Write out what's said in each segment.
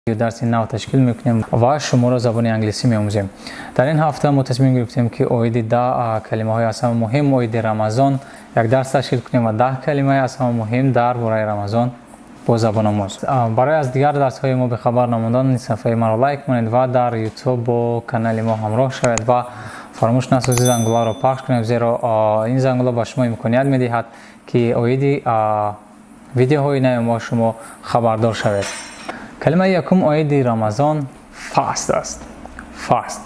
Дарси нав ташкил мекунем ва шуморо забони англисӣ меомӯзем. Дар ин ҳафта мо тасмим гирифтем, ки оиди 10 калимаҳои аз ҳама муҳим оиди Рамазон як дарс ташкил кунем ва 10 калимаи аз ҳама муҳим дар бораи Рамазон бо забономӯз. Барои аз дигар дарсҳои мо бехабар намондан, сафҳаи маро лайк монед ва дар Ютуб бо канали мо ҳамроҳ шавед ва фаромӯш насозед зангуларо пахш кунед, зеро ин зангула ба шумо имконият медиҳад, ки оиди видеоҳои нави мо шумо хабардор шавед. Калимаи якум оиди Рамазон fast аст. Fast,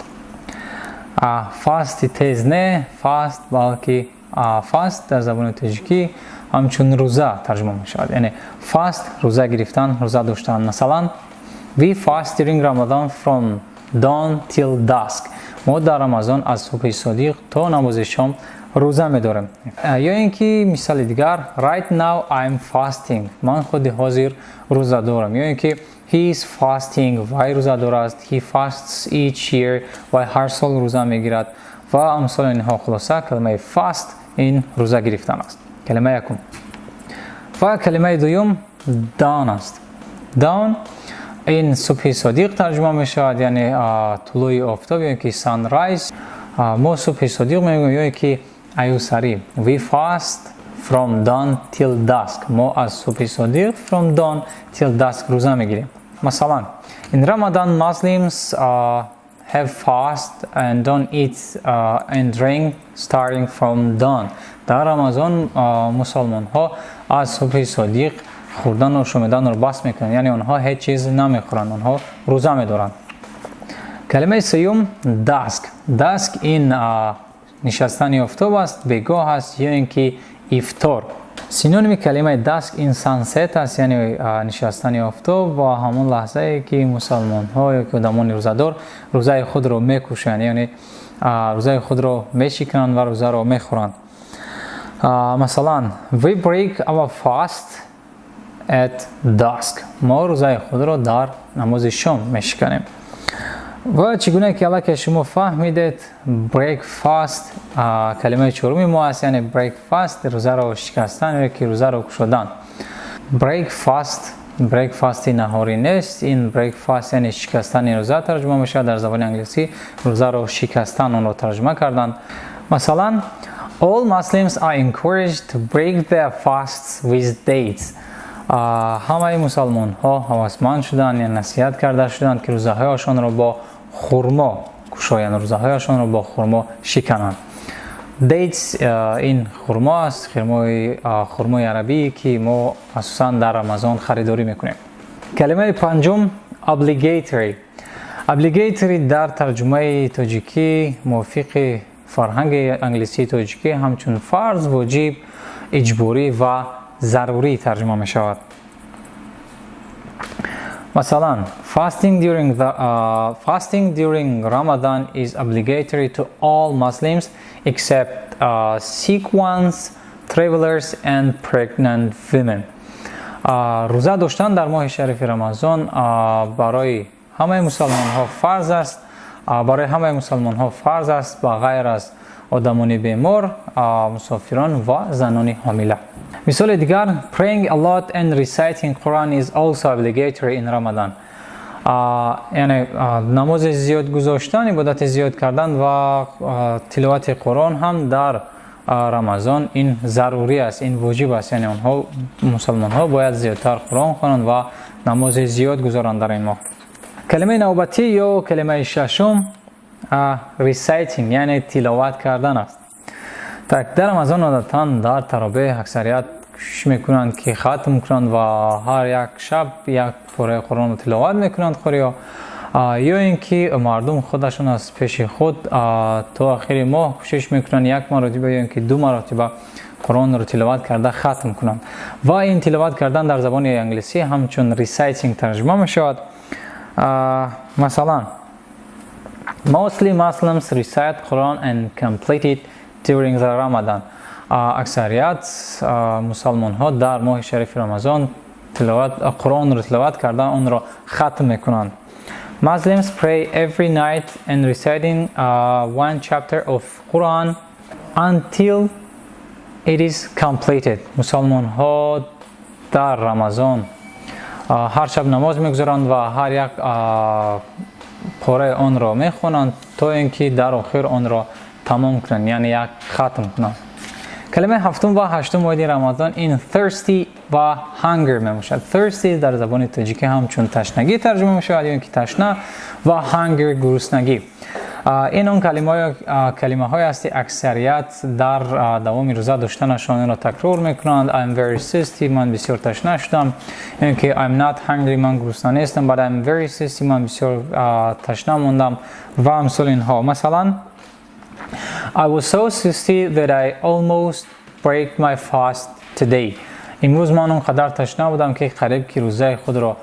fast и тез не, fast, балки fast дар забони тоҷикӣ ҳамчун рӯза тарҷума мешавад, яъне fast рӯза гирифтан, рӯза доштан. Масалан, we fast during Ramadan from dawn till dusk. Мо дар Рамазон аз субҳи содиқ то намози шом рӯза медорем. Ё ин ки мисоли дигар: right now I'm fasting, ман худи ҳозир рӯза дорам. Ё ин ки he is fasting, вай рӯзадор аст. He fasts each year, вай ҳар сол рӯза мегирад ва амсоли инҳо. Хулоса, калимаи fast ин рӯза гирифтан аст, калимаи якум. Ва калимаи дуюм dawn аст. Dawn ин субҳи содиқ тарҷума мешавад, яъне тулӯи офтоб ё ки sunrise. Мо субҳи содиқ мегӯем ё ки аюсарӣ. We fast from dawn till dusk. Мо аз субҳи содиқ, from dawn till dusk, рӯза мегирем. Масалан, in Ramadan Muslims have fast and don't eat and drink starting from dawn. Дар Рамазон мусалмонҳо аз субҳи содиқ хӯрдану нӯшиданро бас мекунанд, яъне онҳо ҳеҷ чиз намехӯранд, онҳо рӯза медоранд. Калимаи сеюм dusk. Dusk ин нишастани офтоб аст, бегоҳ аст ё ин ки ифтор. Синоними калимаи dusk ин sunset аст, яъне нишастани офтоб ва ҳамон лаҳзае, ки мусалмонҳо ё ки одамони рӯзадор рӯзаи худро мекушоянд, яъне рӯзаи худро мешикананд ва рӯзаро мехӯранд. Масалан, we break our fast at dusk. Мо рӯзаи худро дар намози шом мешиканем. Ва чӣ гуна ки аллакай шумо фаҳмидед, break fast калимаи чоруми мо аст, яъне break fast рӯзаро шикастан ё ки рӯзаро кушодан. Break fast, breakfast и наҳорӣ нест, ин break fast яъне шикастани рӯза тарҷума мешавад. Дар забони англисӣ рӯзаро шикастан онро тарҷума карданд. Масалан, all Muslims are encouraged to break their fasts with dates. Ҳамаи мусалмонҳо ҳавасманд шуданд, яъне насиҳат карда шуданд, ки рӯзаҳояшонро бо хурмо кушоянд, рӯзаҳояшонро бо хурмо шикананд. Dates ин хурмо аст, хурмои арабӣ, ки мо асосан дар Рамазон харидорӣ мекунем. Калимаи панҷум obligatory. Obligatory дар тарҷумаи тоҷикӣ мувофиқи фарҳанги англисии тоҷикӣ ҳамчун фарз, воҷиб, иҷборӣ ва зарурӣ тарҷума мешавад. Масалан, fasting during Ramadan is obligatory to all Muslims except sick ones, travelers and pregnant women. Рӯза доштан дар моҳи шарифи Рамазон барои ҳамаи мусалмонҳо фарз аст, барои ҳамаи мусалмонҳо фарз аст, ба ғайр аз одамони бемор, мусофирон ва занони ҳомила. Мисоли дигар: praying a lot and reciting Quran is also obligatory in Ramadan. Яъне намози зиёд гузоштан, ибодати зиёд кардан ва тиловати Қуръон ҳам дар Рамазон ин зарурӣ аст, ин воҷиб аст, яъне онҳо, мусалмонҳо, бояд зиёдтар Қуръон хонанд ва намози зиёд гузоранд дар ин моҳ. Калимаи навбатӣ ё калимаи шашум reciting, яъне тиловат кардан аст. Так, дар Рамазон одатан дар таровеҳ аксарият кӯшиш мекунанд, ки хатм кунанд ва ҳар як шаб як пораи Қуръонро тиловат мекунанд қориҳо, ё ин ки мардум худашон аз пеши худ то охири моҳ кӯшиш мекунанд як маротиба ё ин ки ду маротиба Қуръонро тиловат карда хатм кунанд. Ва ин тиловат кардан дар забони англисӣ ҳамчун reciting тарҷума мешавад. Масалан, mostly Muslims recite Quran and complete it during the Ramadan. Аксарият мусалмонҳо дар моҳи шарифи Рамазон Қуръонро тиловат карда, онро хатм мекунанд. Muslims pray every night and reciting one chapter of Quran until it is completed. Мусалмонҳо дар Рамазон Ҳар шаб намоз мегузоранд ва ҳар як пораи онро мехонанд, то ин ки дар охир онро тамом кунанд, яъне як хатм кунанд. Калимаи ҳафтум ва ҳаштум оиди Рамазон ин thirsty ва hunger мебошад. Thirsty дар забони тоҷикӣ ҳамчун ташнагӣ тарҷума мешавад ё ин ки ташна, ва hunger гуруснагӣ. Ин он калимаҳое аст, ки аксарият дар давоми рӯза доштанашон инро такрор мекунанд. I'm very thirsty, ман бисёр ташна шудам. Ё ин ки I'm not hungry, ман гурусна нестам, but I'm very thirsty, ман бисёр ташна мондам ва амсоли инҳо. Масалан, I was so thirsty that I almost break my fast today. Имрӯз ман он қадар ташна будам, ки қариб ки рӯзаи худро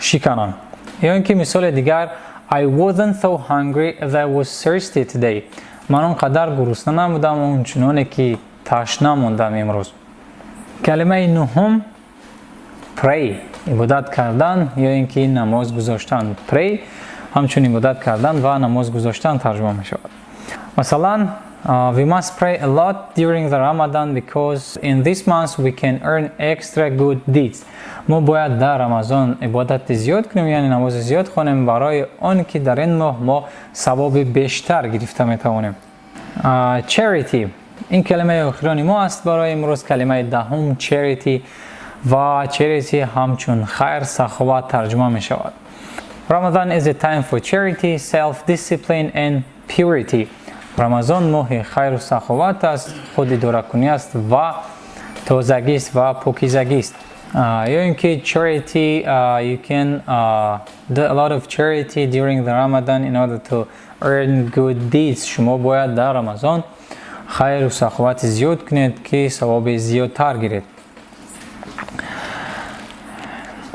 шиканам. Ё ин ки мисоли дигар, I wasn't so hungry as I was thirsty today. Ман он қадар гурусна набудам, он чуноне ки ташна мондам имрӯз. Калимаи нуҳум pray, ибодат кардан ё ин ки намоз гузоштан. Pray ҳамчун ибодат кардан ва намоз гузоштан тарҷума мешавад. Масалан, we must pray a lot during the Ramadan because in this month we can earn extra good deeds. Мо бояд дар Рамазон ибодати зиёд кунем, яъне намози зиёд хонем, барои он ки дар ин моҳ мо савоби бештар гирифта метавонем. Charity ин калимаи охирони мо аст барои имрӯз, калимаи даҳум charity, ва charity ҳамчун хайр, саховат тарҷума мешавад. Ramadan is a time for charity, self-discipline and purity. Рамазон моҳи хайру саховат аст, худидоракунӣ аст ва тозагист ва покизагист. Ё ин ки charity, you can do a lot of charity during the Ramadan in order to earn good deeds. Шумо бояд дар Рамазон хайру саховати зиёд кунед, ки савоби зиёдтар гиред.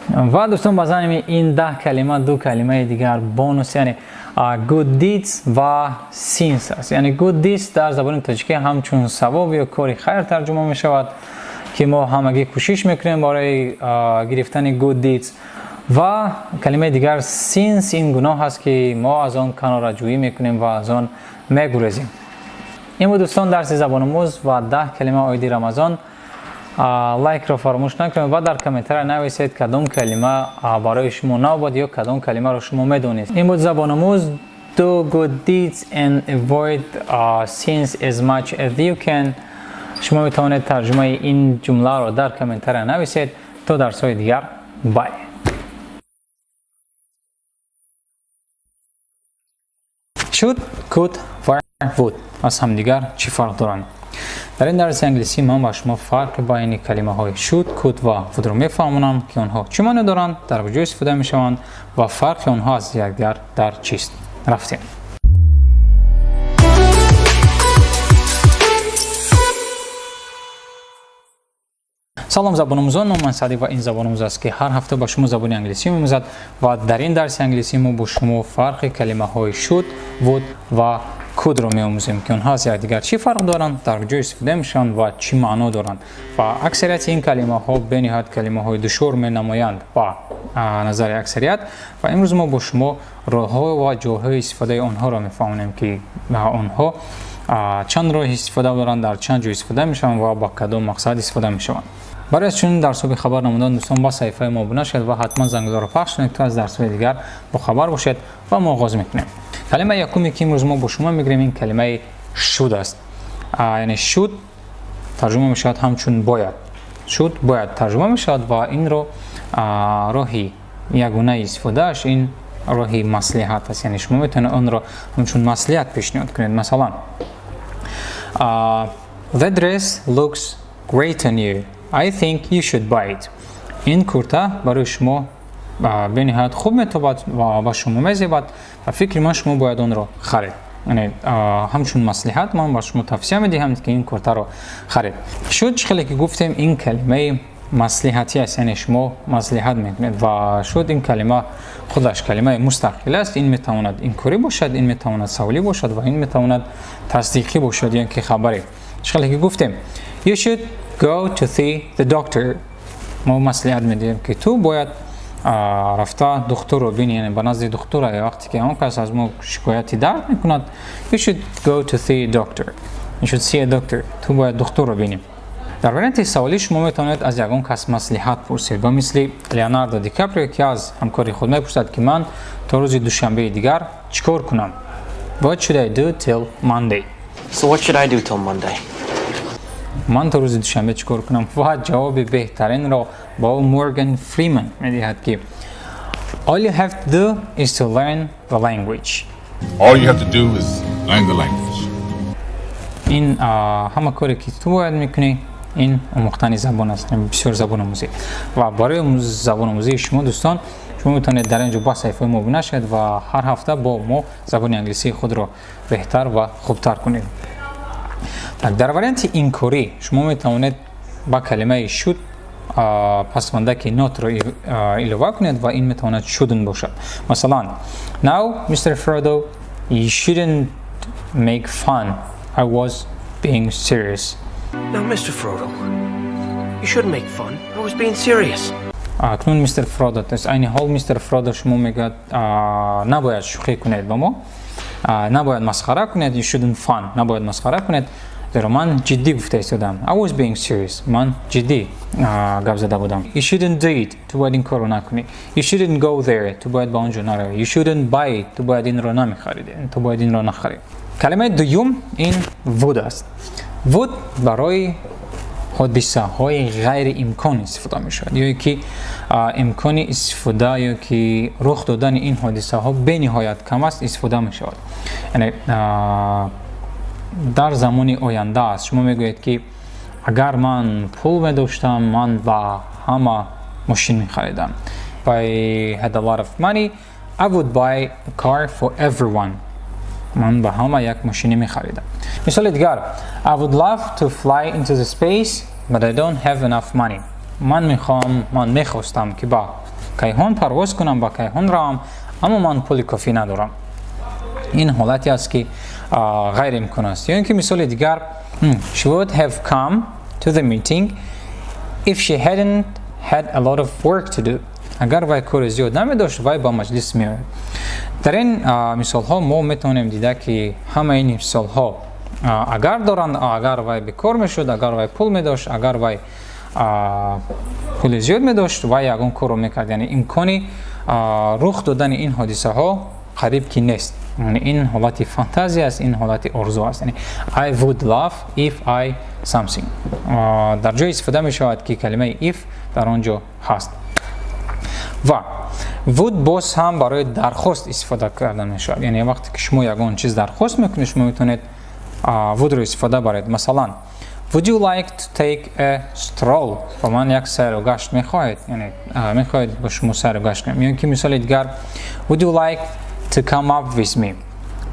Ва дӯстон, ба замими ин 10 калима ду калимаи дигар бонус, яъне good deeds ва sins аст. Яъне good deeds дар забони тоҷикӣ ҳамчун савоб ё кори хайр тарҷума мешавад, ки мо ҳамагӣ кӯшиш мекунем барои гирифтани good deeds. Ва калимаи дигар sins ин гуноҳ аст, ки мо аз он канораҷӯӣ мекунем ва аз он мегурезем. Ин буд, дӯстон, дарси забономӯз ва 10 калима оиди Рамазон. Лайкро фаромӯш накунед ва дар комментария нависед, кадом калима барои шумо нав буд ё кадом калимаро шумо медонед. Ин буд забономӯз. Do good deeds and avoid sins as much as you can. Шумо метавонед тарҷумаи ин ҷумларо дар комментария нависед. То дарсҳои дигар, bye. Should, could ва would аз ҳамдигар чӣ фарқ доранд? Дар ин дарси англисӣ ман ба шумо фарқи байни калимаҳои should, could ва would-ро мефаҳмонам, ки онҳо чӣ маъно доранд, дар куҷо истифода мешаванд ва фарқи онҳо аз якдигар дар чист. Рафтем. Салом, забономӯзон, ном ман Саъдӣ ва ин забономӯз аст, ки ҳар ҳафта ба шумо забони англисӣ меомӯзад. Ва дар ин дарси англисӣ мо бо шумо фарқи калимаҳои should, would ва could-ро меомӯзем, ки онҳо аз якдигар чӣ фарқ доранд, дар куҷо истифода мешаванд ва чӣ маъно доранд. Ва аксарияти ин калимаҳо бениҳоят калимаҳои душвор менамоянд ба назари аксарият, ва имрӯз мо бо шумо роҳҳо ва ҷойҳои истифодаи онҳоро мефаҳмонем, ки онҳо чанд роҳи истифода доранд, дар чанд ҷой истифода мешаванд ва ба кадом мақсад истифода мешаванд. Барои аз чунин дарсҳо бехабар намудан, дӯстон, ба саҳифаи мо обуна шавед ва ҳатман зангузорро пахш кунед, то аз дарсҳои дигар бохабар бошед. Ва мо оғоз мекунем. Калимаи якуме, ки имрӯз мо бо шумо мегирем, ин калимаи should аст. Яъне should тарҷума мешавад ҳамчун бояд. Should бояд тарҷума мешавад ва инро роҳи ягонаи истифодааш ин роҳи маслиҳат аст. Яъне шумо метавонед онро ҳамчун маслиҳат пешниҳод кунед. Масалан, the dress looks great on you. I think you should buy it. Ин курта барои шумо бениҳоят хуб метобад ва ба шумо мезебад ва фикри ман, шумо бояд онро харед. Яъне ҳамчун маслиҳат ман ба шумо тавсия медиҳам, ки ин куртаро харед. Should, чӣ хеле ки гуфтем, ин калимаи маслиҳатӣ аст, яъне шумо маслиҳат мекунед. Ва should ин калима худаш калимаи мустақил аст. Ин метавонад инкорӣ бошад, ин метавонад саволӣ бошад ва ин метавонад тасдиқӣ бошад ё ки хабарӣ. Чӣ хеле ки гуфтем, you should go to see the doctor. Мо маслиҳат медиҳем, ки ту бояд рафта духтурро бинӣ, яъне ба назди духтур. Вақте ки он кас аз мо шикояти дард мекунад, you should go to see a doctor, you should see a doctor, ту бояд духтурро бинӣ. Дар варианти саволӣ шумо метавонед аз ягон кас маслиҳат пурсед ва мисли Леонардо Ди Каприо, ки аз ҳамкори худ мепурсад, ки ман то рӯзи душанбеи дигар чӣ кор кунам? What should I do till Monday? So what should I do till Monday? Ман то рӯзи душанбе чӣ кор кунам? Ва ҷавоби беҳтаринро ба ӯ Морган Фриман медиҳад, ки all you have to do is to learn the language. All you have to do is learn the language. Ин ҳама коре, ки ту бояд мекунӣ, ин омӯхтани забон аст, яъне бисёр забономӯзӣ. Ва барои забономӯзии шумо, дӯстон, шумо метавонед дар ин ҷо ба саҳифаи мо обуна шавед ва ҳар ҳафта бо мо забони англисии худро беҳтар ва хубтар кунед. Так, дар варианти инкорӣ шумо метавонед ба калимаи should пасвандаки not ро илова кунед ва ин метавонад shouldn't бошад. Масалан, now, Mr. Frodo, you shouldn't make fun. I was being serious. Now, Mr. Frodo, you shouldn't make fun. I was being serious. Акнун, мистер Фродо, то есть айни ҳол мистер Фродо шумо мегӯяд, набояд шӯхӣ кунед ба мо, набояд масхара кунед. You shouldn't fun, набояд масхара кунед, зеро ман ҷиддӣ гуфта истодам. I was being serious, ман ҷиддӣ гап зада будам. You shouldn't do it, ту бояд ин корро накунӣ. You shouldn't go there, ту бояд ба он ҷо наравӣ. You shouldn't buy it, ту бояд инро намехаридӣ, ту бояд инро нахарӣ. Калимаи дуюм ин would аст. Would барои ҳодисаҳои ғайриимкон истифода мешавад ё ки имкони истифода ё ки рух додани ин ҳодисаҳо бениҳоят кам аст, истифода мешавад. Яъне дар замони оянда аст. Шумо мегӯед, ки агар ман пул медоштам, ман ба ҳама мошин мехаридам. If I had a lot of money, I would buy a car for everyone. Ман ба ҳама як мошине мехаридам. Мисоли дигар: I would love to fly into the space, but I don't have enough money. Ман мехоҳам, ман мехостам, ки ба кайҳон парвоз кунам, ба кайҳон равам, аммо ман пули кофӣ надорам. Ин ҳолате аст, ки ғайриимкон аст. Ё ин ки мисоли дигар: She would have come to the meeting if she hadn't had a lot of work to do. Агар вай кори зиёд намедошт, вай ба маҷлис меояд. Дар ин мисолҳо мо метавонем дида, ки ҳамаи ин мисолҳо агар доранд. Агар вай бекор мешуд, агар вай пул медошт, агар вай пули зиёд медошт, вай ягон корро мекард. Яъне имкони рух додани ин ҳодисаҳо қариб ки нест. Яъне ин ҳолати фантазия аст, ин ҳолати орзу аст. Яъне I would love if I something дар ҷое истифода мешавад, ки калимаи if дар он ҷо ҳаст. Ва would боз ҳам барои дархост истифода карда мешавад. Яъне вақте ки шумо ягон чиз дархост мекунед, шумо метавонед would ро истифода баред. Масалан, would you like to take a stroll? Ба ман як сайру гашт мехоҳед, яъне мехоҳед бо шумо сайру гашт кунем? Ё ки мисоли дигар: would you like to come up with me?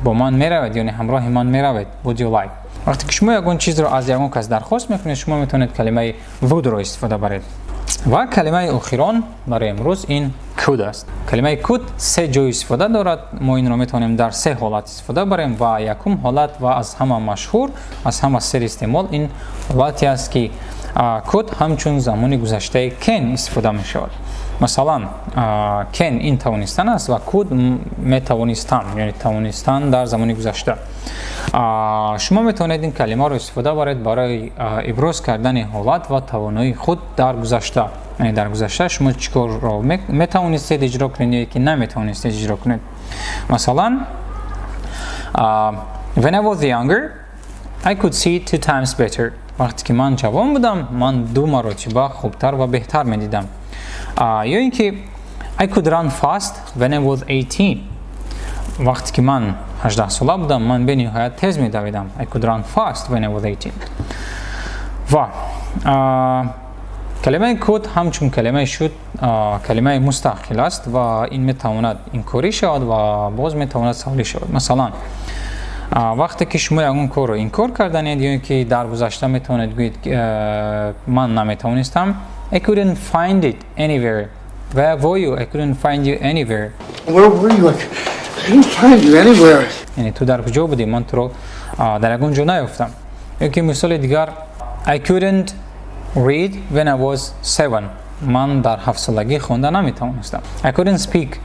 Бо ман меравед, яъне ҳамроҳи ман меравед? Would you like. Вақте ки шумо ягон чизро аз ягон кас дархост мекунед, шумо метавонед калимаи would ро истифода баред. Ва калимаи охирон барои имрӯз ин could аст. Калимаи could се ҷой истифода дорад. Мо инро метавонем дар се ҳолат истифода барем. Ва якум ҳолат ва аз ҳама машҳур, аз ҳама сер истеъмол ин ҳолате аст, ки could ҳамчун замони гузаштаи can истифода мешавад. Масалан, can ин тавонистан аст ва could метавонистан, яъне тавонистан дар замони гузашта. Шумо метавонед ин калимаро истифода баред барои иброз кардани ҳолат ва тавоноии худ дар гузашта. Яъне дар гузашта шумо чӣ корро метавонистед иҷро кунед ё ки наметавонистед иҷро кунед. Масалан, when I was younger, I could see two times better. Вақте ки ман ҷавон будам, ман ду маротиба хубтар ва беҳтар медидам. Ё ин ки I could run fast when I was 18. Вақте ки ман 18 сола будам, ман бениҳоят тез медавидам. I could run fast when I was 18. Ва калимаи could ҳамчун калимаи should калимаи мустақил аст ва ин метавонад инкорӣ шавад ва боз метавонад саволӣ шавад. Масалан, вақте ки шумо ягон корро инкор карданед ё ин ки дар гузашта метавонед гӯед, ман наметавонистам. I couldn't find it anywhere. Where were you? I couldn't find you anywhere. Where were you? I couldn't find you anywhere. Яъне ту дар куҷо будӣ? Ман туро дар ягон ҷо наёфтам. Ё ки мисоли дигар: I couldn't read when I was 7. Ман дар 7-солагӣ хонда наметавонистам. I couldn't speak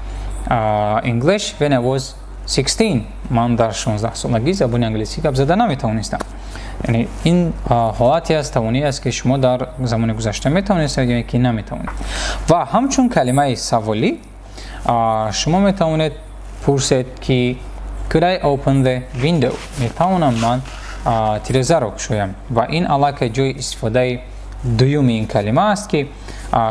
English when I was 16. Ман дар 16 солагӣ забони англисӣ гап зада наметавонистам. Яъне ин ҳолате аст, тавоние аст, ки шумо дар замони гузашта метавонистед ё ки наметавонед. Ва ҳамчун калимаи саволӣ шумо метавонед пурсед, ки could I open the window? Метавонам ман тирезаро кушоям? Ва ин аллакай ҷои истифодаи дуюми ин калима аст, ки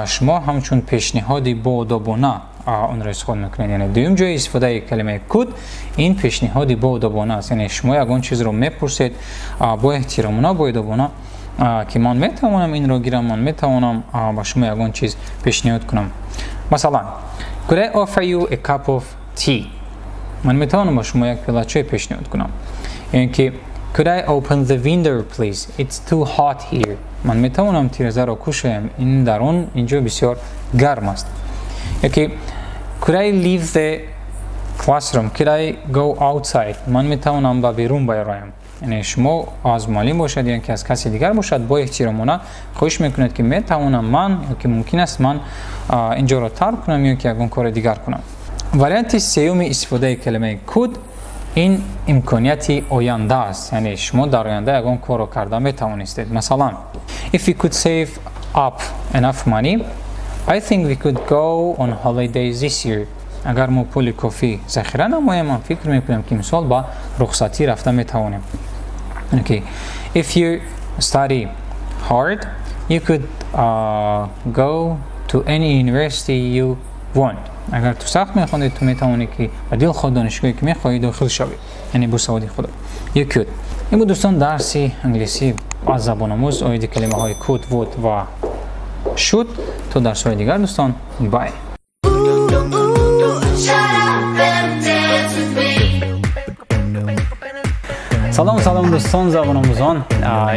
шумо ҳамчун пешниҳоди боодобона онро истифода мекунед. Яъне дуюм ҷои истифодаи калимаи could ин пешниҳоди боодобона аст. Яъне шумо ягон чизро мепурсед бо эҳтиромона, боэдобона, ки ман метавонам инро гирам, ман метавонам ба шумо ягон чиз пешниҳод кунам. Масалан, could I offer you a cup of tea? Ман метавонам ба шумо як пиёла чой пешниҳод кунам? Ё ки could I open the window, please? It's too hot here. Ман метавонам тирезаро кушоям? Ин дарун инҷо бисёр гарм аст. Ё ки could I leave the classroom? Could I go outside? Ман метавонам ба берун бароям? Яъне шумо аз муаллим бошад ё ки аз каси дигар бошад, бо эҳтиромона хоҳиш мекунед, ки метавонам ман ё ки мумкин аст ман инҷоро тарк кунам ё ки ягон кори дигар кунам. Варианти сеюми истифодаи калимаи could ин имконияти оянда аст. Яъне шумо дар оянда ягон корро карда метавонистед. Масалан, if we could save up enough money, I think we could go on holiday this year. Агар мо пули кофӣ захира намоем, ман фикр мекунам, ки имсол ба рухсатӣ рафта метавонем. Okay. If you study hard, you could go to any university you want. Агар ту сахт мехондӣ, ту метавонӣ, ки ба дилхоҳ донишгоҳе, ки мехоҳӣ, дохил шавӣ. Яъне бо саводи худо. You could. Ин буд, дӯстон, дарси англисӣ аз забономӯз оиди калимаҳои could, would ва should. То дарсҳои дигар, дӯстон, bye. Shut up and dance with me. Салом, салом, дӯстон, забономӯзон.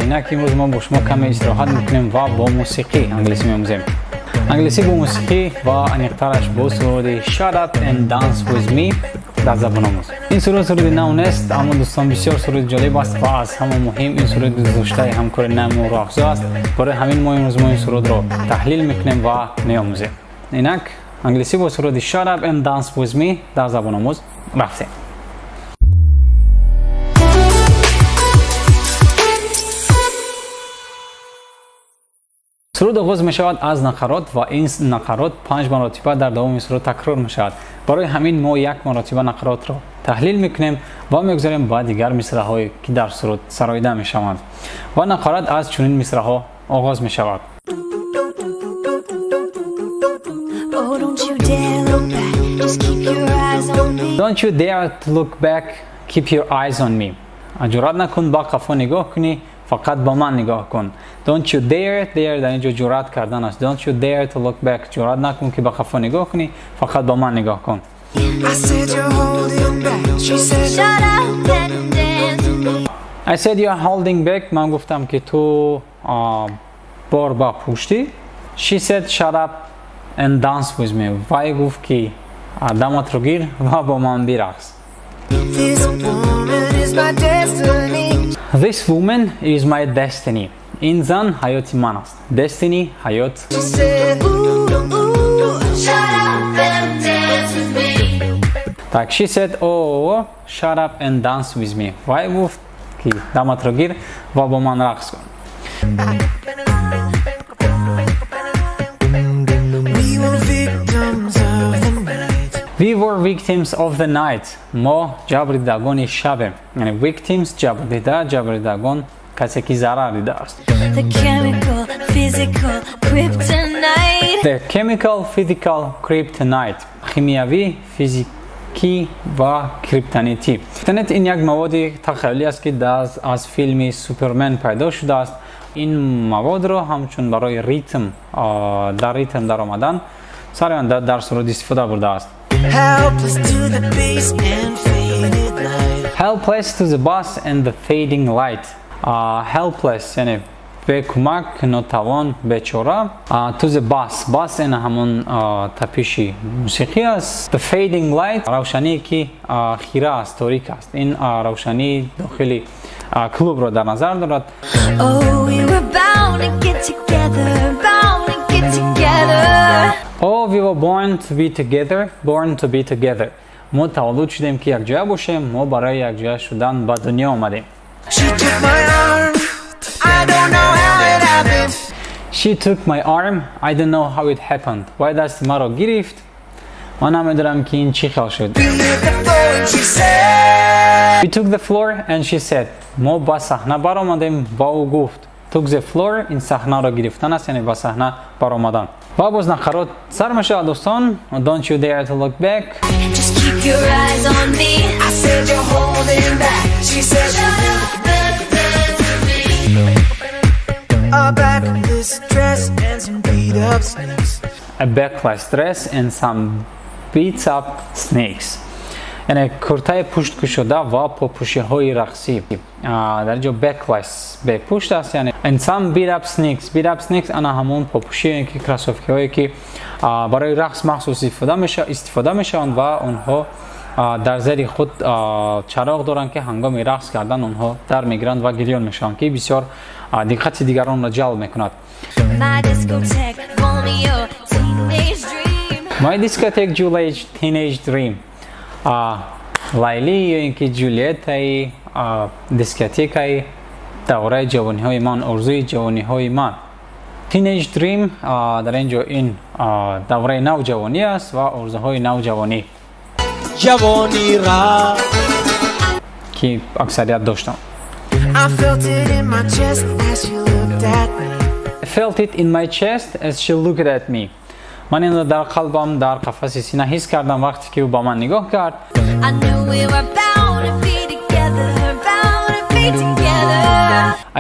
Инак имрӯз мо бо шумо каме истироҳат мекунем ва бо мусиқӣ англисӣ меомӯзем. Англисӣ бо мусиқӣ ва аниқтараш бо суруди Shut Up and Dance With Me дар забономӯз. Ин суруд суруди нав нест, аммо, дӯстон, бисёр суруди ҷолиб аст ва аз ҳама муҳим ин суруд гузоштаи ҳамкори нави Роҳафзо аст. Барои ҳамин мо имрӯз мо ин сурудро таҳлил мекунем ва меомӯзем. Инак англисӣ бо суруди Shut Up and Dance With Me дар забономӯз рафтем. Суруд оғоз мешавад аз нақарот ва ин нақарот панҷ маротиба дар давоми суруд такрор мешавад. Барои ҳамин мо як маротиба нақаротро таҳлил мекунем ва мегузарем ба дигар мисраҳое, ки дар суруд сароида мешаванд. Ва нақарот аз чунин мисраҳо оғоз мешавад. Oh, don't you dare look back. Just keep your eyes on me. Don't you dare to look back, keep your eyes on me. Ҷуръат накун ба қафо нигоҳ кунӣ, фақат ба ман нигоҳ кун. Don't you dare, dare дар инҷо ҷуръат кардан аст. Don't you dare to look back. Ҷуръат накун, ки ба қафо нигоҳ кунӣ, фақат ба ман нигоҳ кун. I said you're holding back. She said, Shut up and dance with me. I said you are holding back. Ман гуфтам, ки ту бор ба пуштӣ. She said shut up and dance with me. Вай гуфт, ки даматро гир ва бо ман бирақс. This woman is my destiny. This woman is my destiny. Ин зан ҳаёти ман аст. Destiny ҳаёт. She said, Ooh, ooh, shut up and dance with me. Так, she said, oh, shut up and dance with me. Вай гуфт, ки даматро гир ва бо ман рақс кун. We were victims of the night. We were victims of the night. Мо ҷабрдидагони шабем. Яъне victims ҷабрдида, ҷабрдидагон, касе ки зарар дидааст. The chemical, physical kryptonite. The chemical, physical kryptonite. Химиявӣ, физикӣ ва криптонитӣ. Криптонит ин як маводи тахайюлӣ аст, ки аз филми Супермен пайдо шудааст. Ин маводро ҳамчун барои ритм, дар ритм даромадан сароянда дар суруд истифода бурдааст. Helpless to the bass and faded light. Helpless to the bass and the fading light. Helpless яъне бекумак, нотавон, бечора. To the bass. Bass ин ҳамон тапиши мусиқӣ аст. The fading light равшание ки хира аст, торик аст. Ин равшании дохили клубро дар назар дорад. Oh, we were bound to get together, bound to get together. Oh, we were born to be together, born to be together. Мо таваллуд шудем, ки якҷоя бошем, мо барои якҷоя шудан ба дунё омадем. She took my arm. happened. She took my arm. I don't know how it happened. Вай дасти маро гирифт. Ман намедонам ки ин чӣ хел шуд. We hit the floor and she said, We took the floor and she said. Мо ба саҳна баромадем ва ӯ гуфт. Took the floor ин саҳнаро гирифтан аст, яъне ба саҳна баромадан. Ва боз нақарот сар мешавад, дӯстон. Don't you dare to look back. Just keep your eyes on me. I said you're holding back. She said, Shut up and dance with me. A backless dress and some beat up sneaks. A backless dress and some beat up sneaks. Яъне куртаи пушткушода ва попӯшиҳои рақсӣ. Дар ҷо backless бепушт аст, яъне and some beat up sneaks. Beat up sneaks ана ҳамон попӯшие ки кроссовкиҳое ки барои рақс махсус истифода мешаванд ва онҳо дар зери худ чароғ доранд, ки ҳангоми рақс кардан онҳо дар мегиранд ва гирён мешаванд, ки бисёр диққати дигаронро ҷалб мекунад. My discotheque, Romeo, teenage dream. My discotheque Juliet teenage dream. Лайли ё ин ки Ҷулиеттаи дискотекаи давраи ҷавониҳои ман, орзуи ҷавониҳои ман. Teenage dream дар ин ҷо ин давраи навҷавонӣ аст ва орзуҳои навҷавонӣ Ҷавонӣ рафт. Ки аксарият доштанд. I felt it in my chest as she looked at me. I felt it in my chest as she looked at me. Ман инро дар қалбам, дар қафаси сина ҳис кардам, вақте ки ӯ ба ман нигоҳ кард. I knew we were bound to be together, bound to be together.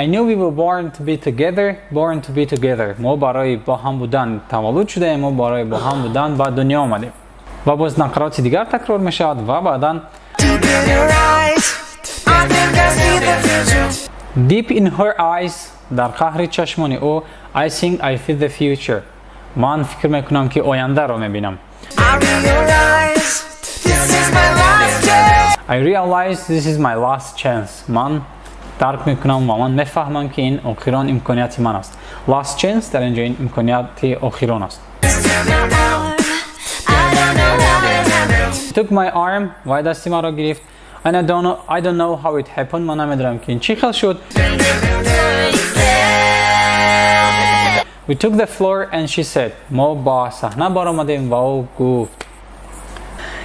I knew we were born to be together, born to be together. Мо барои бо ҳам будан таваллуд шудаем, мо барои бо ҳам будан ба дунё омадем. Ва боз нақароти дигар такрор мешавад ва баъдан Deep in her eyes, I think I see the future. Deep in her eyes, дар қаҳри чашмони ӯ, I think I feel the future. Ман фикр мекунам, ки ояндаро мебинам. I realize this is my last chance. I realize this is my last chance. Ман дарк мекунам ва ман мефаҳмам, ки ин охирон имконияти ман аст. Last chance дар инҷо ин имконияти охирон аст. My arm, I don't know how it happened. Took my arm, вай дасти маро гирифт. And I don't know how it happened. Ман намедонам, ки ин чӣ хел шуд. We took the floor and she said. Мо ба саҳна баромадем ва ӯ гуфт.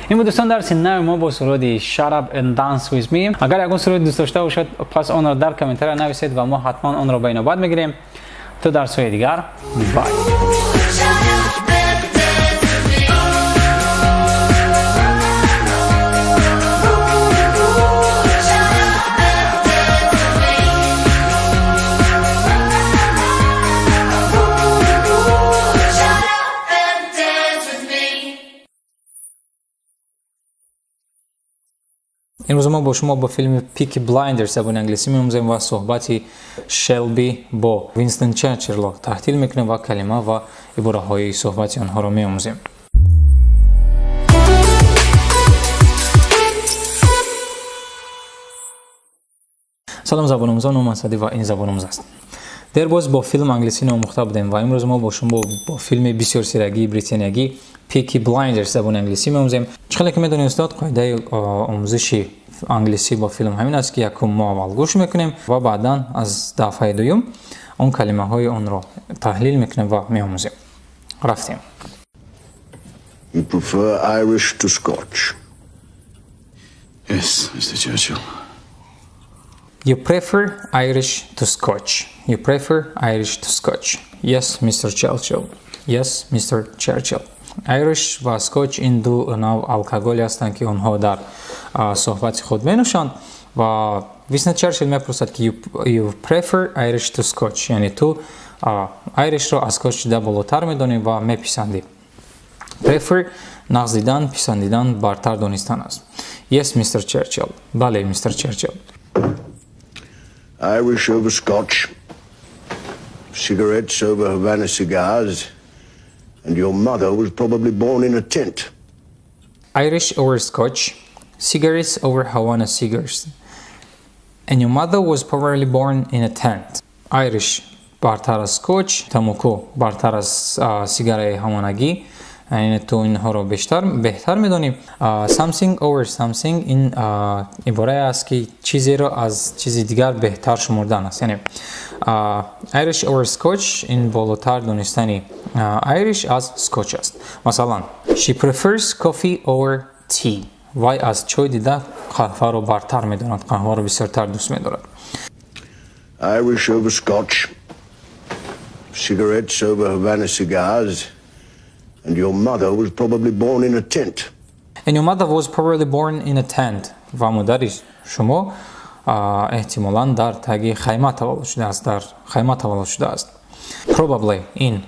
Ин буд, дӯстон, дарси нави мо бо суруди Shut Up and Dance With Me. Агар ягон суруди дӯст дошта бошад, пас онро дар комментария нависед ва мо ҳатман онро ба инобат мегирем. То дарсҳои дигар, bye. Shut up and dance with me. Shut up and dance with me. Shut up and dance with me. Имрӯз мо бо шумо бо филми Peaky Blinders забони англисӣ меомӯзем ва суҳбати Шелби бо Винстон Черчиллро таҳлил мекунем ва калима ва ибораҳои суҳбати онҳоро меомӯзем. Салом, забономӯзон, ном Асадӣ ва ин Забономӯз аст. Дербоз бо филм англисӣ наомӯхта будем ва имрӯз мо бо шумо бо филми бисёрсерагии британиягӣ Peaky Blinders забони англисӣ меомӯзем. Чӣ хеле ки медонед, устод, қоидаи омӯзиши англисӣ бо филм ҳамин аст, ки якум мо аввал гӯш мекунем ва баъдан аз дафъаи дуюм он калимаҳои онро таҳлил мекунем ва меомӯзем. Рафтем. You prefer Irish to Scotch? Yes, Mr. Churchill. You prefer Irish to Scotch. You prefer Irish to Scotch. Yes, Mr. Churchill. Yes, Mr. Churchill. Irish ва Scotch ин ду нав алкоголе ҳастанд, ки онҳо дар суҳбати худ менӯшанд ва Винстон Черчилл мепурсад, ки you prefer Irish to Scotch, яъне ту Irish-ро аз Scotch дида болотар медонӣ ва меписандӣ. Prefer нағз дидан, писандидан, бартар донистан аст. Yes, Mr. Churchill. Бале, Mr. Churchill. Irish over Scotch, cigarettes over Havana cigars, and your mother was probably born in a tent. Irish over Scotch, cigarettes over Havana cigars. And your mother was probably born in a tent. Irish бартар аз Scotch, тамоку бартар аз сигараи ҳаванагӣ. Яъне ту инҳоро бештар беҳтар медонӣ. Something over something ин иборае аст, ки чизеро аз чизи дигар беҳтар шумурдан аст. Яъне Irish over Scotch ин болотар донистани Irish аз Scotch аст. Масалан, she prefers coffee over tea. Вай аз чой дида қаҳваро бартар медонад, қаҳваро бисёртар дӯст медорад. Irish over Scotch, cigarettes over Havana cigars, and your mother was probably born in a tent. And your mother was probably born in a tent. Ва модари шумо эҳтимолан дар таги хайма таваллуд шудааст, дар хайма таваллуд шудааст. Probably ин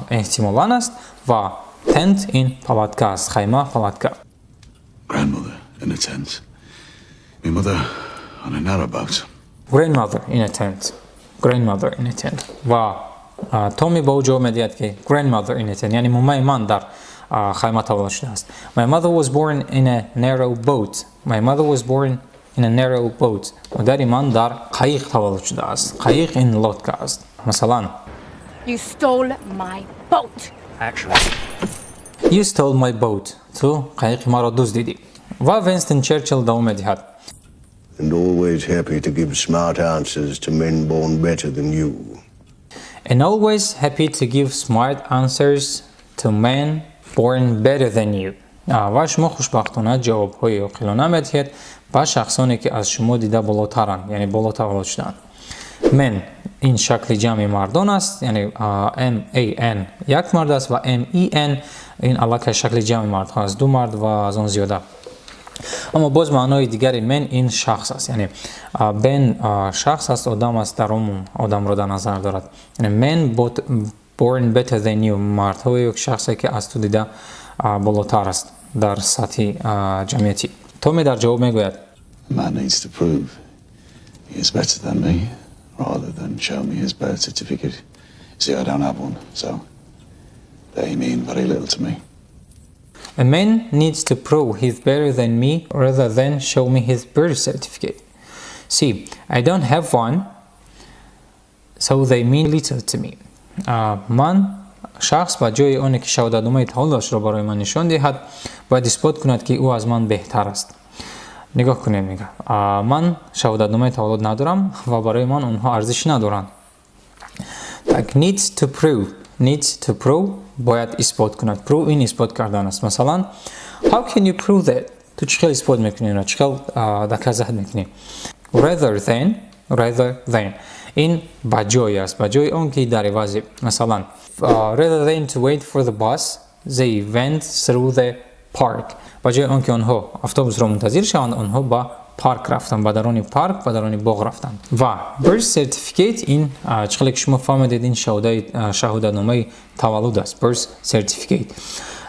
эҳтимолан аст ва tent ин палатка аст, хайма, палатка. Grandmother in a tent. Me mother on a narrowboat. Grandmother in a tent. Grandmother in a tent. Ва Томми ба ӯ ҷавоб медиҳад, ки grandmother in a tent, яъне момаи ман дар хайма таваллуд шудааст. My mother was born in a narrow boat. My mother was born in a narrow boat. Модари ман дар қайиқ таваллуд шудааст. Қайиқ ин лодка аст. Масалан, You stole my boat. Actually, You stole my boat. Ту қайиқи маро дуздидӣ. Ва Винстон Черчилл давом медиҳад. And always happy to give smart answers to men born better than you. And always happy to give smart answers to men born better than you. Ва шумо хушбахтона ҷавобҳои оқилона медиҳед ба шахсоне, ки аз шумо дида болотаранд, яъне боло таваллуд шудаанд. Men ин шакли ҷамъи мардон аст, яъне M A N як мард аст ва M E N ин аллакай шакли ҷамъи мардҳо аст, ду мард ва аз он зиёда. Аммо боз маънои дигари man ин шахс аст, яъне бен шахс аст, одам аст, дар умум одамро дар назар дорад. Яъне men born better than you, мардҳое ё шахсе, ки аз ту дида болотар аст дар сатҳи ҷамъиятӣ. Томми дар ҷавоб мегӯяд: A man needs to prove he is better than me rather than show me his birth certificate. See, I don't have one, so they mean very little to me. A man needs to prove he's better than me rather than show me his birth certificate. See, I don't have one, so they mean little to me. Ман шахс ба ҷои оне ки шаҳодатномаи таваллудашро барои ман нишон диҳад, бояд исбот кунад, ки ӯ аз ман беҳтар аст. Нигоҳ кунед, мега, ман шаҳодатномаи таваллуд надорам ва барои ман онҳо арзиш надоранд. Так, needs to prove, needs to prove бояд исбот кунад. Prove ин исбот кардан аст. Масалан, how can you prove that? Ту чӣ хел исбот мекунӣ инро, чӣ хел доказать мекунӣ? Rather than, rather than ин ба ҷое аст, ба ҷои он ки, дар ивази. Масалан, rather than to wait for the bus, they went through the park. Ба ҷои он ки онҳо автобусро мунтазир шаванд, онҳо ба парк рафтанд, ба дарони парк, ба дарони боғ рафтанд. Ва birth certificate ин, чӣ хеле ки шумо фаҳмидед, ин шаҳодатномаи таваллуд аст, birth certificate.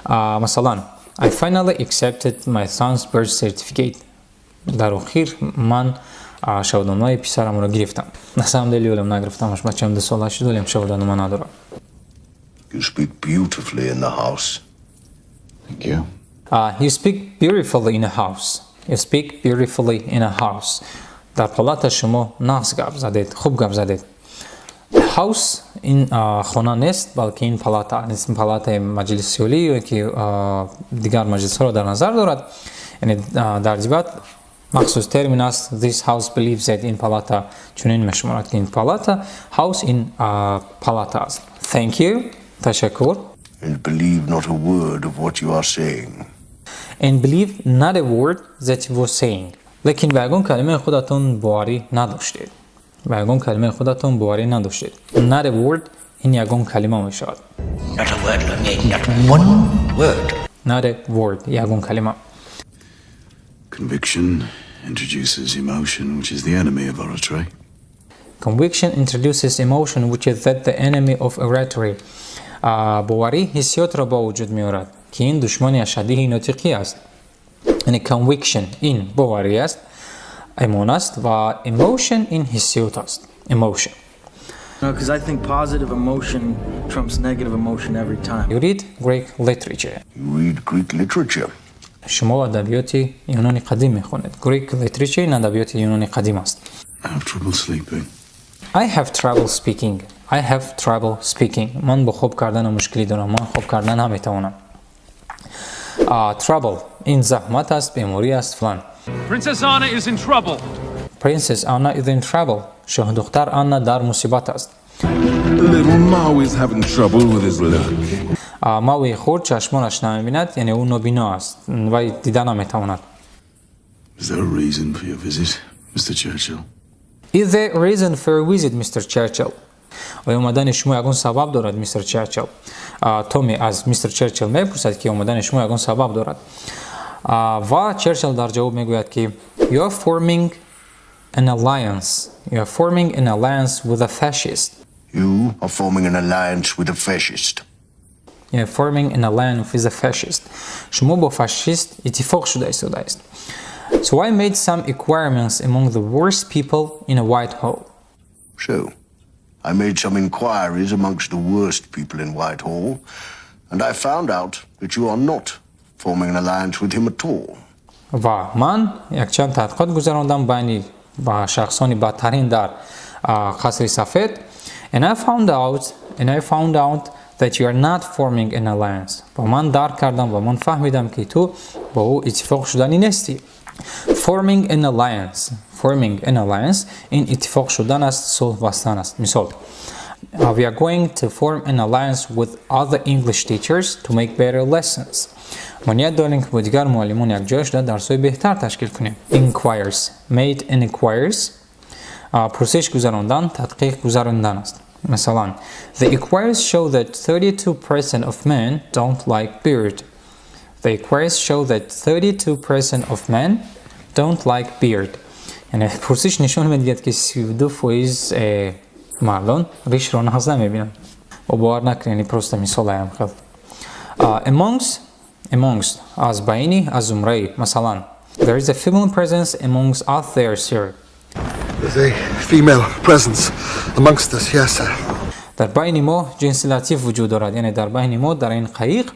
Масалан, I finally accepted my son's birth certificate. Дар охир ман шаҳодатномаи писарамро гирифтам. На самом деле ҳолам нагирифтамаш, бачам 2 сола шуд, ҳолам шаҳодатнома надорам. You speak beautifully in the house. Thank you. You speak beautifully in a house. You speak beautifully in a house. Дар палата шумо нағз гап задед, хуб гап задед. House ин хона нест, балки ин палата, палатаи маҷлиси олӣ ё ки дигар маҷлисҳоро дар назар дорад. Яъне дар дебат махсус термин аст, this house believes that, ин палата чунин мешуморад ки. Ин палата, house ин палата аст. Thank you, ташаккур. And believe not a word of what you are saying. And believe not a word that you were saying. Лекин ба ягон калимаи худатон боварӣ надоштед. Ба ягон калимаи худатон боварӣ надоштед. Not a word ин ягон калима мешавад. Not a word, Lanyard, not one word. Not a word, ягон калима. Conviction introduces emotion, which is the enemy of oratory. Conviction introduces emotion, which is that the enemy of oratory. Боварӣ ҳиссиётро ба вуҷуд меорад, ки ин душмани ашаддии нотиқӣ аст. Яъне conviction ин боварӣ аст, имон аст ва emotion ин ҳиссиёт аст. Emotion. Because I think positive emotion trumps negative emotion every time. You read Greek literature. You read Greek literature. Шумо адабиёти юнони қадим мехонед. Greek literature ин адабиёти юнони қадим аст. I have trouble sleeping. I have trouble speaking. I have trouble speaking. Ман бо хоб кардан мушкилӣ дорам, ман хоб кардан наметавонам. Trouble ин заҳмат аст, беморӣ аст, фалон. Princess Anna is in trouble. Princess Anna is in trouble. Шоҳдухтар Анна дар мусибат аст. Little Maui's having trouble with his look. Мауи хурд чашмонаш намебинад, яъне ӯ нобино аст, вай дида наметавонад. Is there a reason for your visit, Mr. Churchill? Is there a reason for a visit, Mr. Churchill? Оё омадани шумо ягон сабаб дорад, мистер Черчилл? Томи аз мистер Черчилл мепурсад, ки омадани шумо ягон сабаб дорад, ва Черчилл дар ҷавоб мегӯяд, ки you are forming an alliance, you are forming an alliance with a fascist. You are forming an alliance with a fascist. You are forming an alliance with a fascist. Шумо бо фашист иттифоқ шуда истодааст. So I made some inquiries among the worst people in a Whitehall. So, I made some inquiries amongst the worst people in Whitehall, and I found out that you are not forming an alliance with him at all. Ва ман якчанд таҳқиқот гузарондам байни ба шахсони бадтарин дар қасри сафед, and I found out that you are not forming an alliance. Ва ман дарк кардам ва ман фаҳмидам, ки ту бо ӯ иттифоқ шуданӣ нестӣ. Forming an alliance, forming an alliance ин иттифоқ шудан аст, сулҳ бастан аст. Мисол: We are going to form an alliance with other English teachers to make better lessons. Мо ният дорем, ки бо дигар муаллимон якҷоя шуда дарсҳои беҳтар ташкил кунем. Inquires, made inquiries, пурсиш гузарондан, тадқиқ гузарондан аст. Масалан, the inquiries show that 32% of men don't like beard. The inquiries show that 32% of men don't like beard. Яъне пурсиш нишон медиҳад, ки 32% мардон ришро нағз намебинанд. Бо бовар накунед, яъне просто мисолаям хел. Amongst, amongst аз байни, аз зумраи. Масалан, there is a female presence amongst us there, sir. There's a female presence amongst us here, sir. Дар байни мо ҷинси латиф вуҷуд дорад, яъне дар байни мо дар ин қаиқ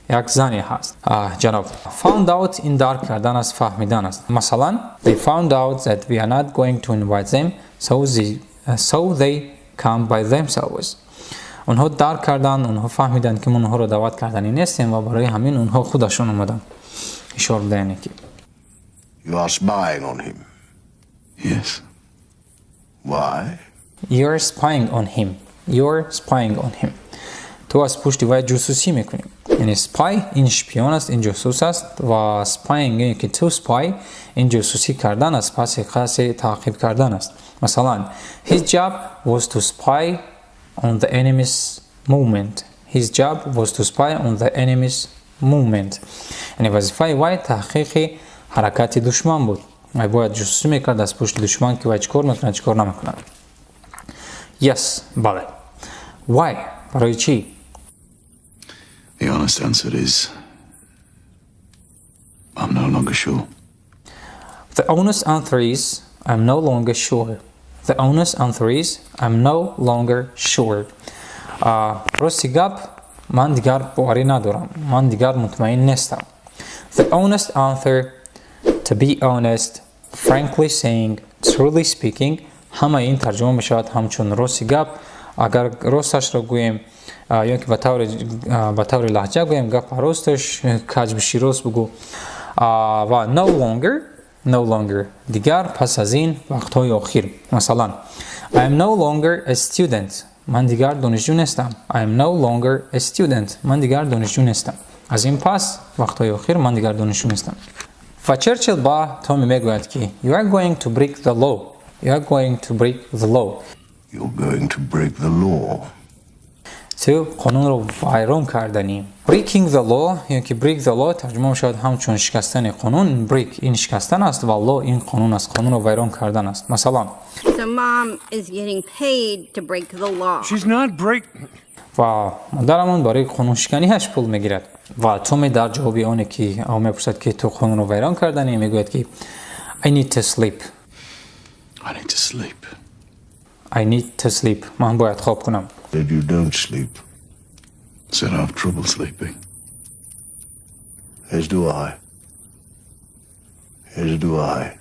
як зане ҳаст, ҷаноб. Found out ин дарк кардан аст, фаҳмидан аст. Масалан, they found out that we are not going to invite them, so they come by themselves. Онҳо дарк карданд, онҳо фаҳмиданд, ки мо онҳоро даъват карданӣ нестем ва барои ҳамин онҳо худашон омаданд. Ишора буда, яъне ки You are spying on him. Yes. Why? You're spying on him. You're spying on him. Ту аз пушти вай ҷусусӣ мекунӣ. Яъне spy ин шпион аст, ин ҷосус аст, ва spying яъне ки to spy ин ҷосусӣ кардан аст, паси касе таъқиб кардан аст. Масалан, his job was to spy on the enemy's movement. His job was to spy on the enemy's movement. Яъне вазифаи вай таҳқиқи ҳаракати душман буд. Вай бояд ҷусусӣ мекард аз пушти душман, ки вай чӣ кор мекунад, чӣ кор намекунад. Yes, бале. Why? Барои чӣ? The honest answer is I'm no longer sure. The honest answer is I'm no longer sure. The honest answer is I'm no longer sure. Рости гап, ман дигар боварӣ надорам. Ман дигар мутмаин нестам. The honest answer, to be honest, frankly saying, truly speaking, ҳамаи ин тарҷума мешавад ҳамчун рости гап. Агар росташро гӯем ё ки ба таври лаҳҷа гӯем, гапа росташ, каҷ биши рост бугӯ. Ва no longer, no longer дигар, пас аз ин, вақтҳои охир. Масалан, I am no longer a student. Ман дигар донишҷӯ нестам. I am no longer a student. Ман дигар донишҷӯ нестам. Аз ин пас, вақтҳои охир ман дигар донишҷӯ нестам. Ва Черчилл ба Томи мегӯяд, ки you are going to break the law. You are going to break the law. You're going to break the law. Ту қонунро вайрон карданӣ. Breaking the law ё ки break the law тарҷума мешавад ҳамчун шикастани қонун. Break ин шикастан аст ва law ин қонун аст, қонунро вайрон кардан аст. Масалан, So mom is getting paid to break the law. She's not break. Ва модарамон барои қонуншиканиаш пул мегирад. Ва Томи дар ҷавоби оне ки ӯ мепурсад, ки ту қонунро вайрон карданӣ, мегӯяд, ки I need to sleep. I need to sleep. I need to sleep. Ман бояд хоб кунам. Said you don't sleep. Said I have trouble sleeping. As do I. As do I.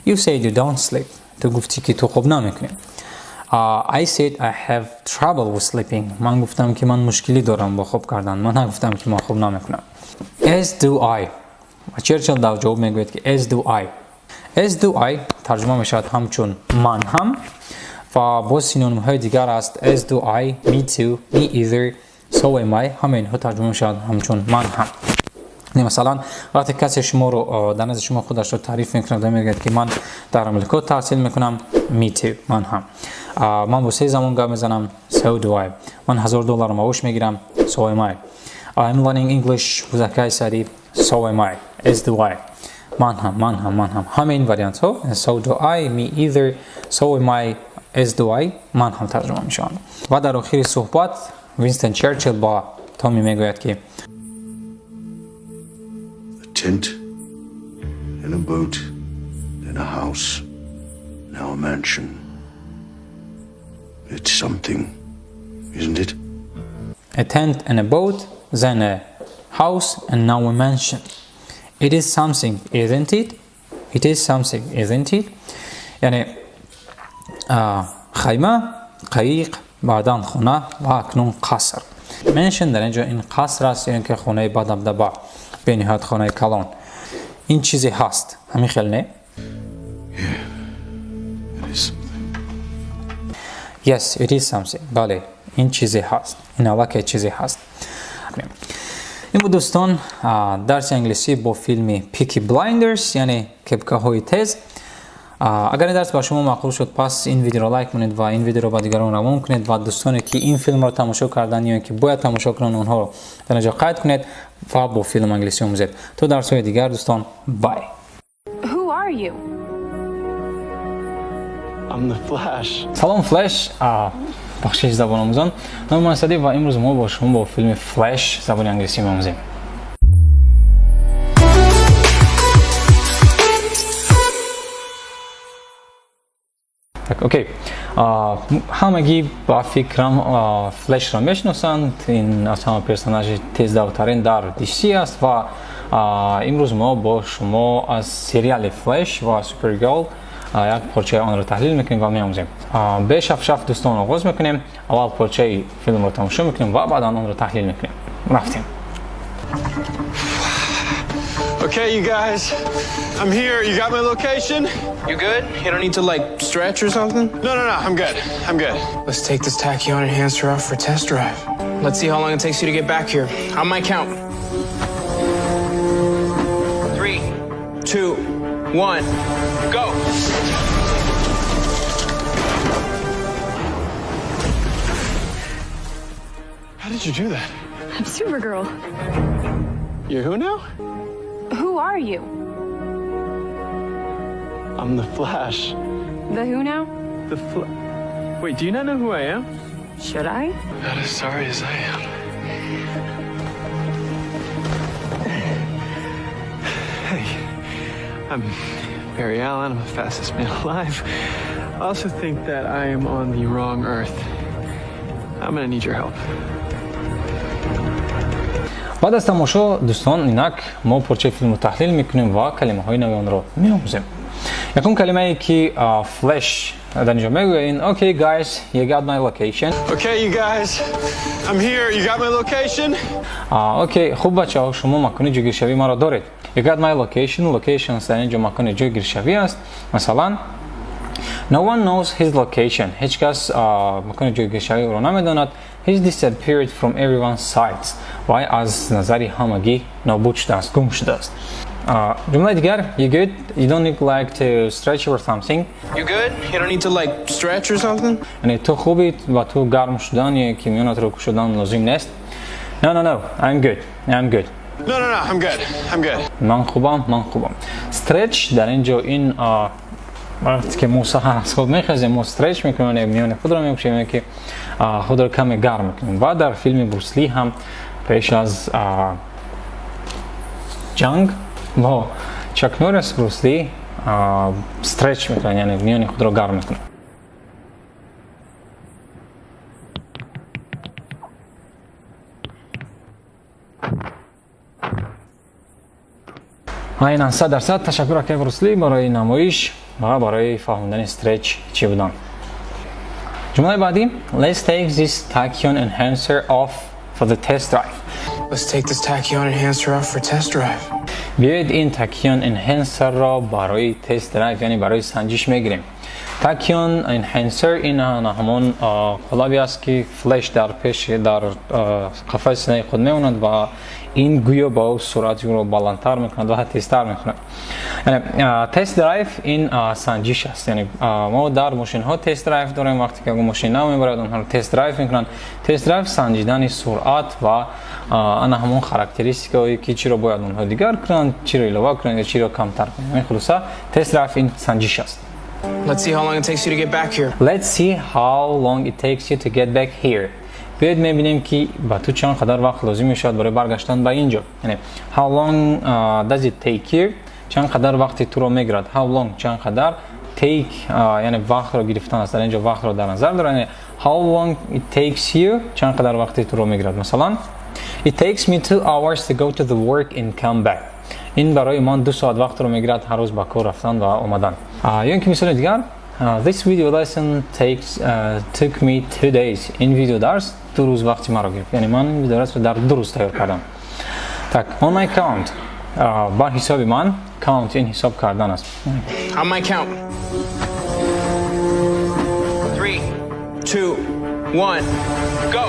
You said you don't sleep. Ту гуфтӣ, ки ту хоб намекунӣ. I said I have trouble with sleeping. Ман гуфтам ки ман мушкилӣ дорам бо хоб кардан. Ман нагуфтам ки ман хоб намекунам. As do I. Ва Черчилл дар ҷавоб мегӯяд ки as do I. As do I тарҷума мешавад ҳамчун ман ҳам ва боз синонимҳои дигар аст as do I, me too, me either, so am I. Ҳама инҳо тарҷума мешавад ҳамчун ман ҳам. Масалан, вақте касе шуморо дар назди шумо худашро таъриф мекунад ва мегӯяд ки ман дар Амрико таҳсил мекунам, me too, ман ҳам. Ман бо се замон гап мезанам, so do I. Ман $1000 маош мегирам, so am I. I'm learning English with Akai Sadi, so am I, as do I. Ман ҳам, ман ҳам, ман ҳам. Ҳама ин вариантҳо so do I, me either, so am I, as do I, ман ҳам тарҷума мешаванд. Ва дар охири суҳбат Винстон Черчилл ба Томми мегӯяд ки A tent, then a boat, then a house, now a mansion. It's something, isn't it? A tent and a boat, then a house and now a mansion. It is something, isn't it? It is something, isn't it? Яъне хайма, қаиқ, баъдан хона ва акнун қаср. Mansion дар инҷо ин қаср аст ё инки хонаи бадабдаба, бениҳоят хонаи калон. Ин чизе ҳаст, ҳамин хел не? It is something. Yes, it is something. Бале, ин чизе ҳаст. Ин аллакай чизе ҳаст. Ин буд дӯстон дарси англисӣ бо филми Peaky Blinders, яъне кепкаҳои тез. Агар ин дарс ба шумо маъқул шуд, пас ин видеоро лайк монед ва ин видеоро ба дигарон равон кунед ва дӯстоне ки ин филмро тамошо карданд ё ки бояд тамошо кунанд, онҳоро дар инҷо қайд кунед ва бо филм англисӣ омӯзед. То дарсҳои дигар дӯстон, bye. Who are you? I'm the Flash. Салом Флэш, бахшиши забономӯзон. Номи ман Садиқ ва имрӯз мо бо шумо бо филми Флэш забони англисӣ меомӯзем. Так, окей. Ҳамагӣ ба фикрам Флэшро мешиносанд. Ин аз ҳама персонажи тездавтарин дар DC аст ва имрӯз мо бо шумо аз сериали Флэш ва Супергерл як порчаи онро таҳлил мекунем ва меомӯзем. Бешафшаф дӯстон оғоз мекунем. Аввал порчаи филмро тамошо мекунем ва баъдан онро таҳлил мекунем. Рафтем. Okay, you guys, I'm here. You got my location? You good? You don't need to, like, stretch or something? No, I'm good. I'm good. Let's take this tachyon enhancer off for a test drive. Let's see how long it takes you to get back here. On my count. 3, 2, 1, go. How did you do that? I'm Supergirl. You're who now? Who are you? I'm the Flash. The who now? The Wait, do you not know who I am? Should I? Not as sorry as I am. Hey, I'm Barry Allen. I'm the fastest man alive. I also think that I am on the wrong Earth. I'm gonna need your help. Баъд аз тамошо дӯстон, инак мо порчаи филмро таҳлил мекунем ва калимаҳои нави онро меомӯзем. Якум калимае ки Флэш дар инҷо мегӯяд ин okay guys, you got my location. Okay, you guys, I'm here. You got my location? Окей, хуб бачаҳо, шумо макони ҷойгиршавии маро доред. You got my location. Location дар инҷо макони ҷойгиршавӣ аст. Масалан, no one knows his location. Ҳеҷ кас макони ҷойгиршавии ӯро намедонад. He's disappeared from everyone's sight. Вай аз назари ҳамагӣ нобуд шудааст, гум шудааст. Ҷумлаи дигар, you good? You don't need like to stretch or something. You good? You don't need to, like, stretch or something? Яъне ту хубӣ ва ту гарм шудан ё ки миёнатро кушодан лозим нест. No, I'm good. I'm good. No, I'm good. I'm good. Ман хубам, ман хубам. Stretch дар инҷо ин вақте ки мо саҳар аз хоб мехезем, мо stretch мекунем, яъне миёни худро мекушем, ки худро каме гарм мекунем. Ва дар филми Брус Ли ҳам пеш аз ҷанг бо Чак Норрис Брус Ли stretch мекунад, яъне миёни худро гарм мекунад. Айнан 100%. Ташаккур акай Брусли барои намоиш ва барои фаҳмидани stretch чӣ будан. ҷумлаи баъдӣ: Let's take this tachyon enhancer off for the test drive. Let's take this tachyon enhancer off for test drive. Биёед ин tachyon enhancer ро барои test drive, яъне барои санҷиш мегирем. Tachyon enhancer ин ҳамон қолаби аст, ки Флеш дар пеш дар қафаси синаи худ мемонад ва ин гӯё ба ӯ суръати ӯро баландтар мекунад ва тезтар мекунад. Test drive ин санҷиш аст, яъне мо дар мошинҳо test drive дорем. Вақте ки ягон мошин нав мебарад, онҳоро test drive мекунанд. Test drive санҷидани суръат ва ана ҳамон характеристикаҳое, ки чиро бояд онҳо дигар кунанд, чиро илова кунанд ё чиро камтар кунанд. Хулоса, test drive ин санҷиш аст. Let's see how long it takes you to get back here. Let's see how long it takes you to get back here. Биёед мебинем, ки ба ту чанд қадар вақт лозим мешавад барои баргаштан ба ин ҷо. Яъне how long does it take you, чанд қадар вақти туро мегирад. How long, чанд қадар, take яъне вақтро гирифтан аст, дар ин ҷо вақтро дар назар дорад. Яъне how long it takes you, чанд қадар вақти туро мегирад. Масалан, it takes me 2 hours to go to the work and come back. Ин барои ман 2 соат вақтро мегирад ҳар рӯз ба кор рафтан ва омадан. Ё ин ки мисоли дигар: this video lesson took me 2 days. Ин видео дарс 2 рӯз вақти маро гирифт, яъне ман ин видео дарсро дар 2 рӯз тайёр кардам. Так, on my count, ба ҳисоби ман. Count ин ҳисоб кардан аст. On my count. Three, two, one, go.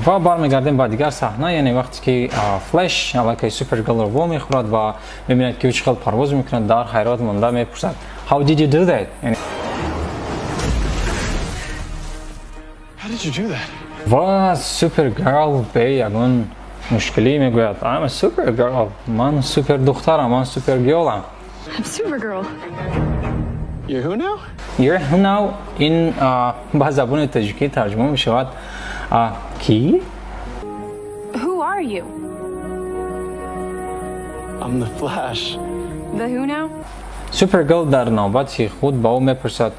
Ва бармегардем ба дигар саҳна, яъне вақте ки Флеш аллакай Супергрлро во мехӯрад ва мебинад, ки ӯ чӣ хел парвоз мекунад, дар ҳайрат монда мепурсад: How did you do that? Яъне How did you do that? Ва Супергрл бе ягон мушкилӣ мегӯяд: I'm a Supergirl. Ман супер духтарам, ман супергиолам. I'm Supergirl. You're who now? You're who now? Ин ба забони тоҷикӣ тарҷума мешавад кӣ? Who are you? I'm the Flash. The who now? Супергirl дар навбати худ ба ӯ мепурсад: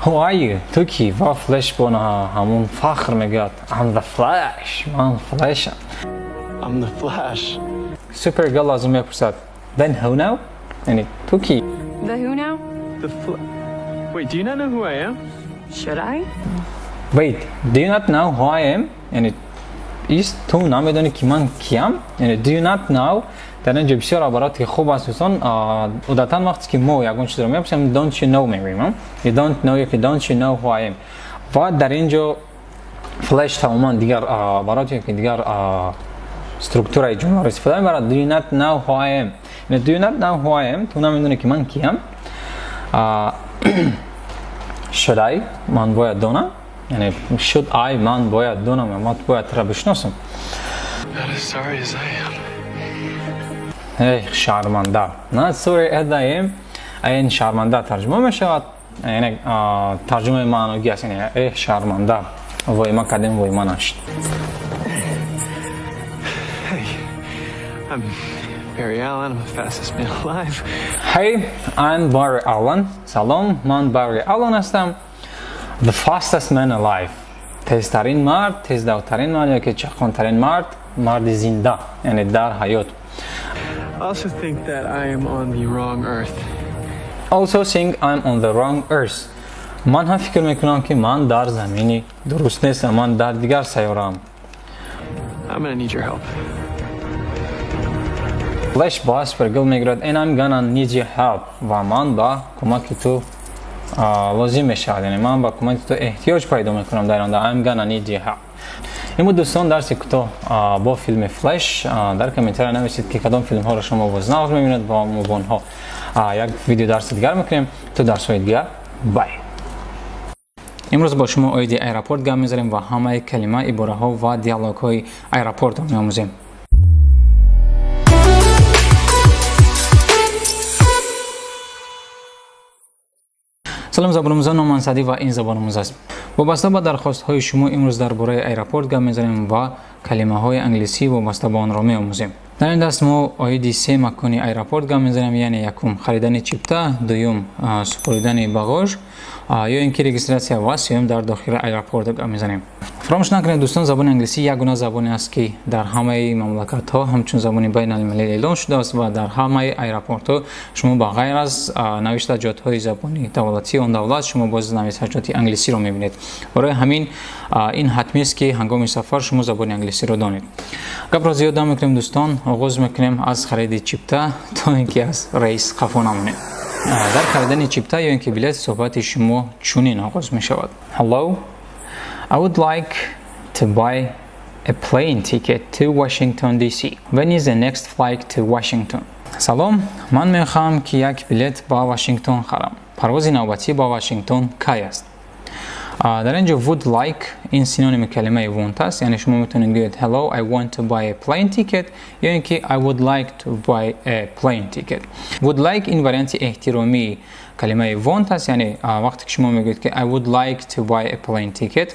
Who are you? Ту кӣ? Ва Флеш бо ҳамон фахр мегӯяд: I'm the Flash. Ман Флешам. I'm the Flash. Супергirl аз ӯ мепурсад: Then who now? Яъне ту кӣ? The who now? The Fl- Wait, do you not know who I am? Should I? Wait, do you not know who I am? Яъне ист ту намедонӣ, ки ман киям? Яъне do you not know дар ин ҷо бисёр абарати хуб аст, дӯстон. Одатан вақте ки мо ягон чизро мепурсем, don't you know мегӯем, you don't know ёки don't you know who I am. Ва дар ин ҷо Флеш тамоман дигар абарат ёки дигар структураи ҷумларо истифода мебарад: Do you not know who I am? Яъне do you not know who I am? Ту намедонӣ, ки ман киям? Should I? Ман бояд донам? Яъне should I, ман бояд донам, ман бояд тура бишносам? Not as sorry as I am. Эй, шарманда. Not sorry as I am, ин шарманда тарҷума мешавад, яъне тарҷумаи маъногӣ аст, яъне эҳ, шарманда, вой ма кардем, вой ма нашд. Hey, I'm Barry Allen. I'm the fastest man alive. Hey, I'm Barry Allen. Салом, ман Barry Allen ҳастам. The fastest man alive. Тезтарин мард, тездавтарин мард ёки чаққонтарин мард, марди зинда, яъне дар ҳаёт. I also think that I am on the wrong Earth. Also think I'm on the wrong earth. Ман ҳам фикр мекунам, ки ман дар замини дуруст нестам, ман дар дигар сайёраам. I'm gonna need your help. Флеш ба Супергirl мегӯяд: And I'm gonna need your help. Ва ман ба кӯмаки ту лозим мешавад, яъне ман ба кӯмаки ту эҳтиёҷ пайдо мекунам дар оянда. I'm gonna need your help. Ин буд, дӯстон, дарси кӯтоҳ бо филми Флеш. Дар комментария нависед, ки кадом филмҳоро шумо боз нағз мебинед ва мо бо онҳо як видео дарси дигар мекунем. То дарсҳои дигар, bye. Имрӯз бо шумо оиди аэропорт гап мезанем ва ҳамаи калима, ибораҳо ва диалогҳои аэропортро меомӯзем. Салом, забономӯзон, номан Саъдӣ ва ин Забономӯз аст. Вобаста ба дархостҳои шумо имрӯз дар бораи аэропорт гап мезанем ва калимаҳои англисӣ вобаста ба онро меомӯзем. Дар ин дарс мо оиди се макони аэропорт гап мезанем, яъне якум, харидани чипта, дуюм, супоридани багож ё ин ки регистрация ва сеюм, дар дохили аэропорт гап мезанем. Фаромӯш накунед, дӯстон, забони англисӣ як гуна забоне аст, ки дар ҳамаи мамлакатҳо ҳамчун забони байналмилалӣ эълон шудааст ва дар ҳамаи аэропортҳо шумо ба ғайр аз навиштаҷотҳои забони давлатии он давлат шумо боз навиштаҷоти англисиро мебинед. Барои ҳамин ин ҳатмист, ки ҳангоми сафар шумо забони англисиро донед. Гапро зиёд намекунем, дӯстон, оғоз мекунем аз хариди чипта, то ин ки аз рейс қафо намонем. Дар харидани чипта ё ин ки билет суҳбати шумо чунин оғоз мешавад: "Hello, I would like to buy a plane ticket to Washington DC. When is the next flight to Washington?" Салом, ман мехоҳам, ки як билет ба Вашингтон харам. Парвози навбатӣ ба Вашингтон кай аст? Дар ин ҷо "would like" ин синоними калимаи "want" аст, яъне шумо метавонед гӯед "Hello, I want to buy a plane ticket" ё ин ки "I would like to buy a plane ticket". "Would like" ин варианти эҳтиромии калимаи "want" аст, яъне вақте ки шумо мегӯед, ки "I would like to buy a plane ticket",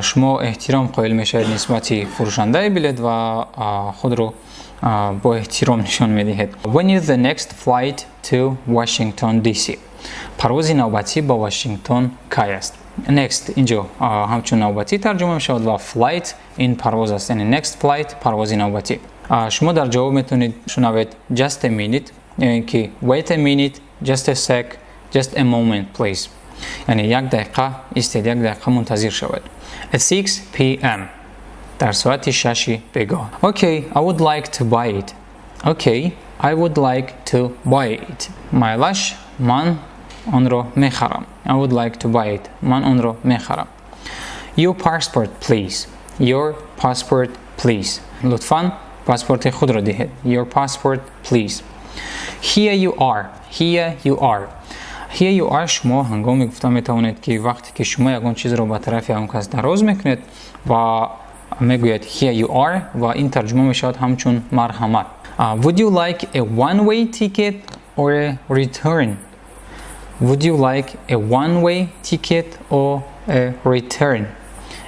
шумо эҳтиром қоил мешавед нисбати фурӯшандаи билет ва худро бо эҳтиром нишон медиҳед. "When is the next flight to Washington DC?" Парвози навбатӣ ба Вашингтон кай аст? "Next" инҷо ҳамчун навбатӣ тарҷума мешавад ва "flight" ин парвоз аст, яъне "next flight" парвози навбатӣ. Шумо дар ҷавоб метавонед шунавед "just a minute" ё ин ки "wait a minute", "just a sec", "just a moment, please", яъне як дақиқа истед, як дақиқа мунтазир шавед. "At 6 p.m." дар соати 6-и бегоҳ. "Okay, I would like to buy it." "Okay, I would like to buy it." Майлаш, ман онро мехарам. "I would like to buy it." Ман онро мехарам. "Your passport, please." "Your passport, please." Лутфан паспорти худро диҳед. "Your passport, please." "Here you are." "Here you are." "Here you are" шумо ҳангоме гуфта метавонед, ки вақте ки шумо ягон чизро ба тарафи он кас дароз мекунед ва мегӯяд "Here you are" ва ин тарҷума мешавад ҳамчун марҳамат. "Would you like a one way ticket or a return?" "Would you like a one way ticket or a return?"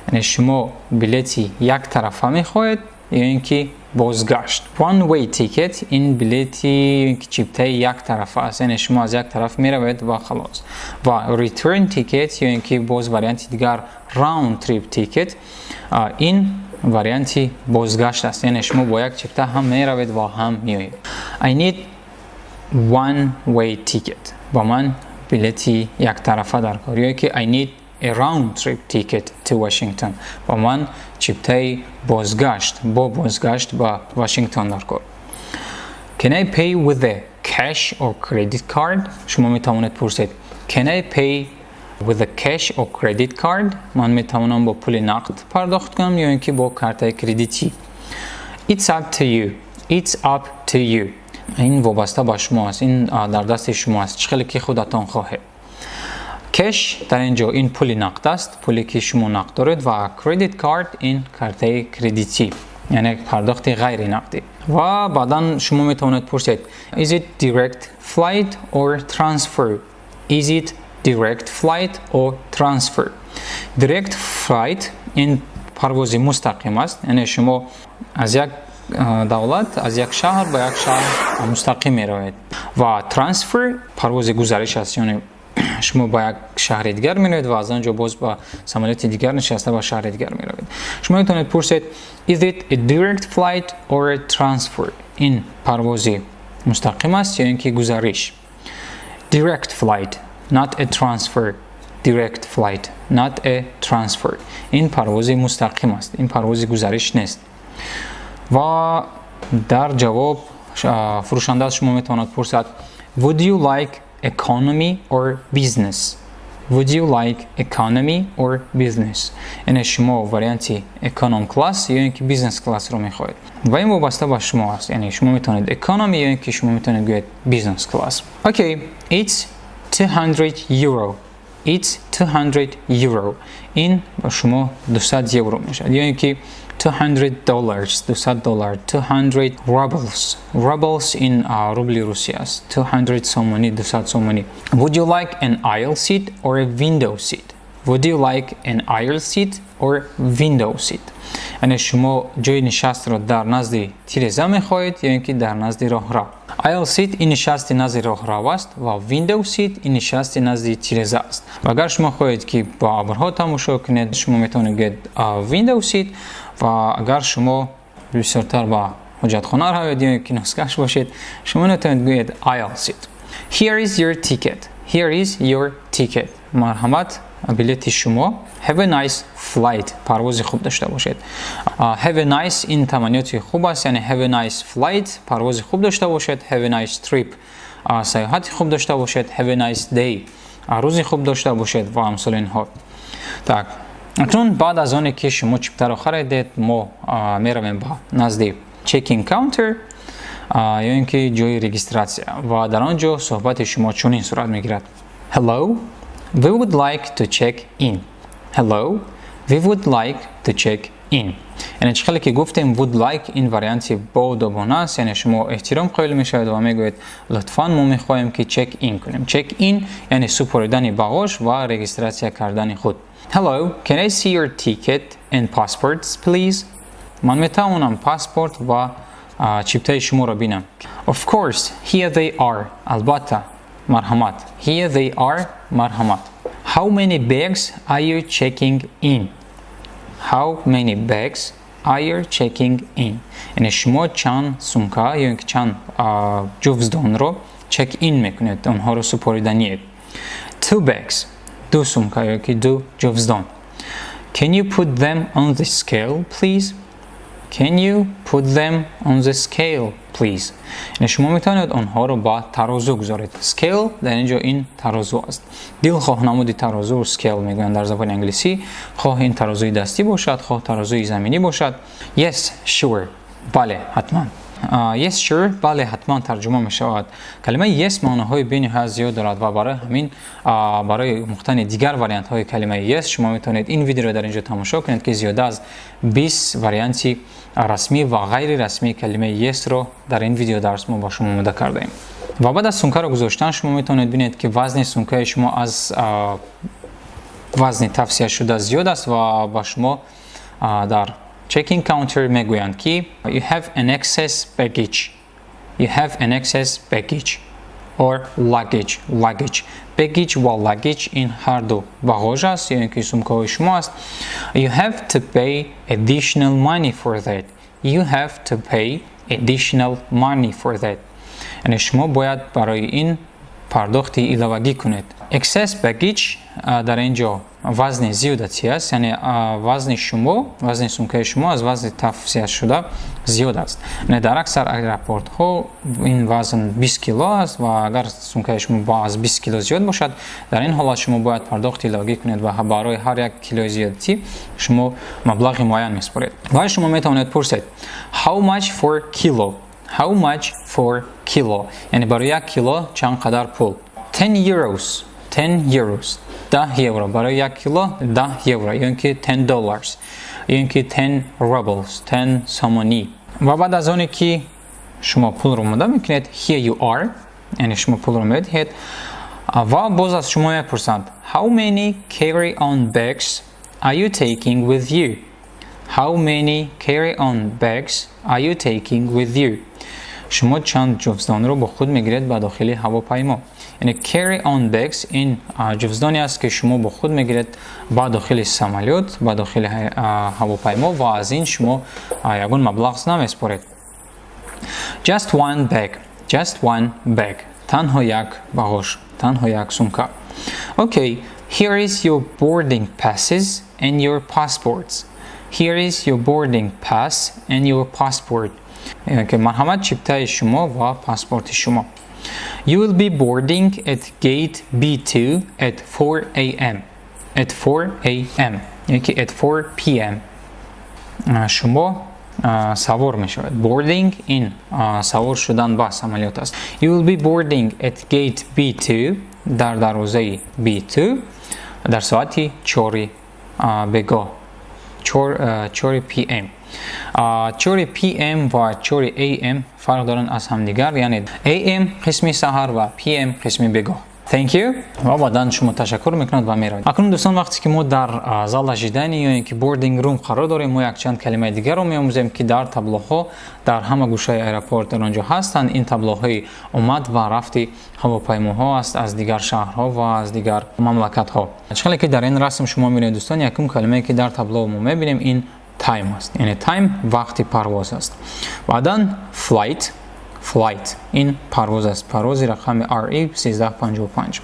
Яъне шумо билети яктарафа мехоҳед ё ин ки бозгашт? "One way ticket" ин билети ки чиптаи яктарафа аст, яъне шумо аз як тараф меравед ва халос. Ва "return ticket" ё ин ки боз варианти дигар "round trip ticket" ин варианти бозгашт аст, яъне шумо бо як чипта ҳам меравед ва ҳам меоед. "I need one way ticket." Ба ман билети яктарафа дар кор ё ки "I need a round trip ticket to Washington." Ба ман чиптаи бозгашт бо бозгашт ба Вашингтон дар кор. "Can I pay with a cash or credit card?" Шумо метавонед пурсед: "Can I pay with a cash or credit card?" Ман метавонам бо пули нақд пардохт кунам ё ин ки бо картаи кредитӣ? "It's up to you." "It's up to you." Ин вобаста ба шумо аст, ин дар дасти шумо аст, чӣ хеле ки худатон хоҳед. "Cash" дар ин ҷо ин пули нақд аст, пуле ки шумо нақд доред, ва "credit card" ин картаи кредитӣ, яъне пардохти ғайри нақдӣ. Ва баъдан шумо метавонед пурсед: "Is it direct flight or transfer?" "Is it direct flight or transfer?" "Direct flight" ин парвози мустақим аст, яъне шумо аз як давлат, аз як шаҳр ба як шаҳр мустақим меравед, ва "transfer" парвози гузариш аст, яъне шумо ба як шаҳри дигар меравед ва аз он ҷо боз ба самолёти дигар нишаста ба шаҳри дигар меравед. Шумо метавонед пурсед: "Is it a direct flight or a transfer?" Ин парвози мустақим аст ё ин ки гузариш? "Direct flight, not a transfer." "Direct flight, not a transfer." Ин парвози мустақим аст, ин парвози гузариш нест. Ва дар ҷавоб фурӯшанда аз шумо метавонад пурсад: "Would you like economy or business?" "Would you like economy or business?" Яъне шумо варианти economy class ё ин ки business class ро мехоҳед? Ва ин вобаста ба шумо аст, яъне шумо метавонед economy ё ин ки шумо метавонед гӯед business class. "Okay, it's €200." "It's €200." Ин ба шумо 200 евро мешавад ё ин ки $200, 200 доллар, 200 rubles. "Rubles" ин рубли русия аст. 200 сомонӣ, 200 сомонӣ. "Would you like an aisle seat or a window seat?" Would you like an aisle seat or window seat? Яъне шумо ҷои нишастро дар назди тиреза мехоҳед ё ин ки дар назди роҳрав? Aisle seat ин нишасти назди роҳрав аст ва window seat ин нишасти назди тиреза аст. Ва агар шумо хоҳед, ки ба абрҳо тамошо кунед, шумо метавонед гӯед window seat, ва агар шумо бисёртар ба ҳоҷатхона равед ё ки носкаш бошед, шумо метавонед гӯед aisle seat. Here is your ticket. Here is your ticket. Марҳамат, билети шумо. Have a nice flight. Парвози хуб дошта бошед. Have a nice ин таманниёти хуб аст, яъне have a nice flight, парвози хуб дошта бошед. Have a nice trip, сайёҳати хуб дошта бошед. Have a nice day, рӯзи хуб дошта бошед ва амсоли инҳо. Так, акнун баъд аз оне ки шумо чиптаро харидед, мо меравем ба назди check-in counter ё ин ки ҷои регистратсия, ва дар он ҷо суҳбати шумо чунин сурат мегирад: Hello, we would like to check in. Hello, we would like to check in. Яъне чӣ хеле ки гуфтем, would like ин варианти боодобона аст, яъне шумо эҳтиром қоил мешавед ва мегӯед: лутфан, мо мехоҳем, ки check in кунем. Check in яъне супоридани бағош ва регистратсия кардани худ. Hello, can I see your ticket and passports, please? Ман метавонам паспорт ва чиптаи шуморо бинам? Of course, here they are. Албатта, марҳамат. Here they are, марҳамат. How many bags are you checking in? How many bags are you checking in? Яъне шумо чанд сумка ё ин ки чанд ҷуздонро check in мекунед, онҳоро супориданиед? Two bags. Ду сумка ё ки ду ҷуздон. Can you put them on the scale, please? Can you put them on the scale, please? Яъне шумо метавонед онҳоро ба тарозу гузоред. Scale дар ин ҷо ин тарозу аст. Дилхоҳ намуди тарозу scale мегӯянд дар забони англисӣ, хоҳ ин тарозуи дастӣ бошад, хоҳ тарозуи заминӣ бошад. Yes, sure. Бале, ҳатман. Yes, sure, бале, ҳатман тарҷума мешавад. Калимаи yes маъноҳои бениҳоят зиёд дорад ва барои ҳамин барои омӯхтани дигар вариантҳои калимаи yes шумо метавонед ин видеоро дар ин ҷо тамошо кунед, ки зиёда аз 20 варианти расмӣ ва ғайрирасмии калимаи yes-ро дар ин видеодарс мо ба шумо омода кардаем. Ва баъд аз сумкаро гузоштан шумо метавонед бинед, ки вазни сумкаи шумо аз вазни тавсияшуда зиёд аст ва ба шумо дар check-in counter мегӯянд, ки you have an excess baggage. You have an excess baggage or luggage. Luggage, baggage ва luggage ин ҳарду бағож аст ё ин ки сумкаҳои шумо аст. You have to pay additional money for that. You have to pay additional money for that. Яъне шумо бояд барои ин пардохти иловагӣ кунед. Excess baggage дар ин ҷо вазни зиёдатӣ аст, яъне вазни шумо, вазни сумкаи шумо аз вазни тавсияшуда зиёд аст. Яъне дар аксар аэропортҳо ин вазн 20 кило аст ва агар сумкаи шумо аз 20 кило зиёд бошад, дар ин ҳолат шумо бояд пардохти иловагӣ кунед ва барои ҳар як килои зиёдатӣ шумо маблағи муайян месупоред. Ва шумо метавонед пурсед: How much for kilo? How much for kilo? Яъне барои як кило чанд қадар пул? 10 euros. 10 euros, 10 евро. Барои як кило 10 евро ё ин ки 10 dollars ё ин ки 10 rubles, 10 сомонӣ. Ва баъд аз оне ки шумо пулро омода мекунед, here you are, яъне шумо пулро медиҳед ва боз аз шумо мепурсанд: How many carry on bags are you taking with you? How many carry on bags are you taking with you? Шумо чанд ҷуздонро бо худ мегиред ба дохили ҳавопаймо? Яъне carry on bags ин ҷуздоне аст, ки шумо бо худ мегиред ба дохили самолёт, ба дохили ҳавопаймо, ва аз ин шумо ягон маблағ намеспоред. Just one bag. Just one bag. Танҳо як бағош, танҳо як сумка. Okay, here is your boarding passes and your passports. Here is your boarding pass and your passport. Ки марҳамат, чиптаи шумо ва паспорти шумо. You will be boarding at gate B2 at 4 a.m. At 4 a.m. яки at 4 p.m. Шумо савор мешавед. Boarding ин савор шудан ба самолёт аст. You will be boarding at gate B2, дар дарвозаи B2 дар соати 4 бегоҳ, 4 p.m. 4 p.m. ва 4 a.m. фарқ доранд аз ҳамдигар, яъне a.m. қисми саҳар ва p.m. қисми бегоҳ. Thank you. Ва баъдан шумо ташаккур мекунад ва меравед. Акнун, дӯстон, вақте ки мо дар зал ожидания ё ин ки boarding room қарор дорем, мо якчанд калимаи дигарро меомӯзем, ки дар таблоҳо дар ҳама гӯшаи аэропорт дар он ҷо ҳастанд. Ин таблоҳои омад ва рафти ҳавопаймоҳо аст аз дигар шаҳрҳо ва аз дигар мамлакатҳо. Чӣ хеле ки дар ин расм шумо мебинед, дӯстон, якум калимае, ки дар табло мо мебинем, ин time аст, яъне time вақти парвоз аст. Баъдан flight. Flight ин парвоз аст, парвози рақами RE 1355.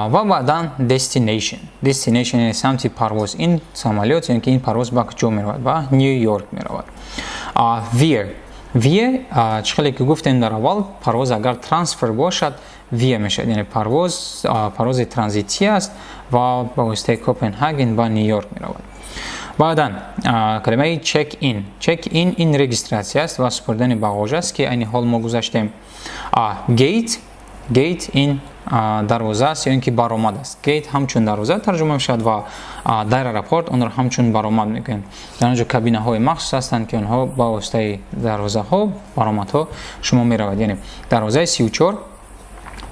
Ва баъдан destination. Destination яъне самти парвоз, ин самолёт яъне ки ин парвоз ба куҷо меравад? Ба Нью Йорк меравад. Via. Via, чӣ хеле ки гуфтем дар аввал, парвоз агар трансфер бошад, via мешавад, яъне парвоз парвози транзитӣ аст ва ба воситаи Копенҳаген ба Нью Йорк меравад. Баъдан калимаи check in. Check in ин регистратсия аст ва супурдани багож аст, ки айни ҳол мо гузаштем. Gate. Gate ин дарвоза аст ё ин ки баромад аст. Gate ҳамчун дарвоза тарҷума мешавад ва дар аэропорт онро ҳамчун баромад мекунем. Дар он ҷо кабинаҳои махсус ҳастанд, ки онҳо ба воситаи дарвозаҳо, баромадҳо шумо меравад, яъне дарвозаи 34.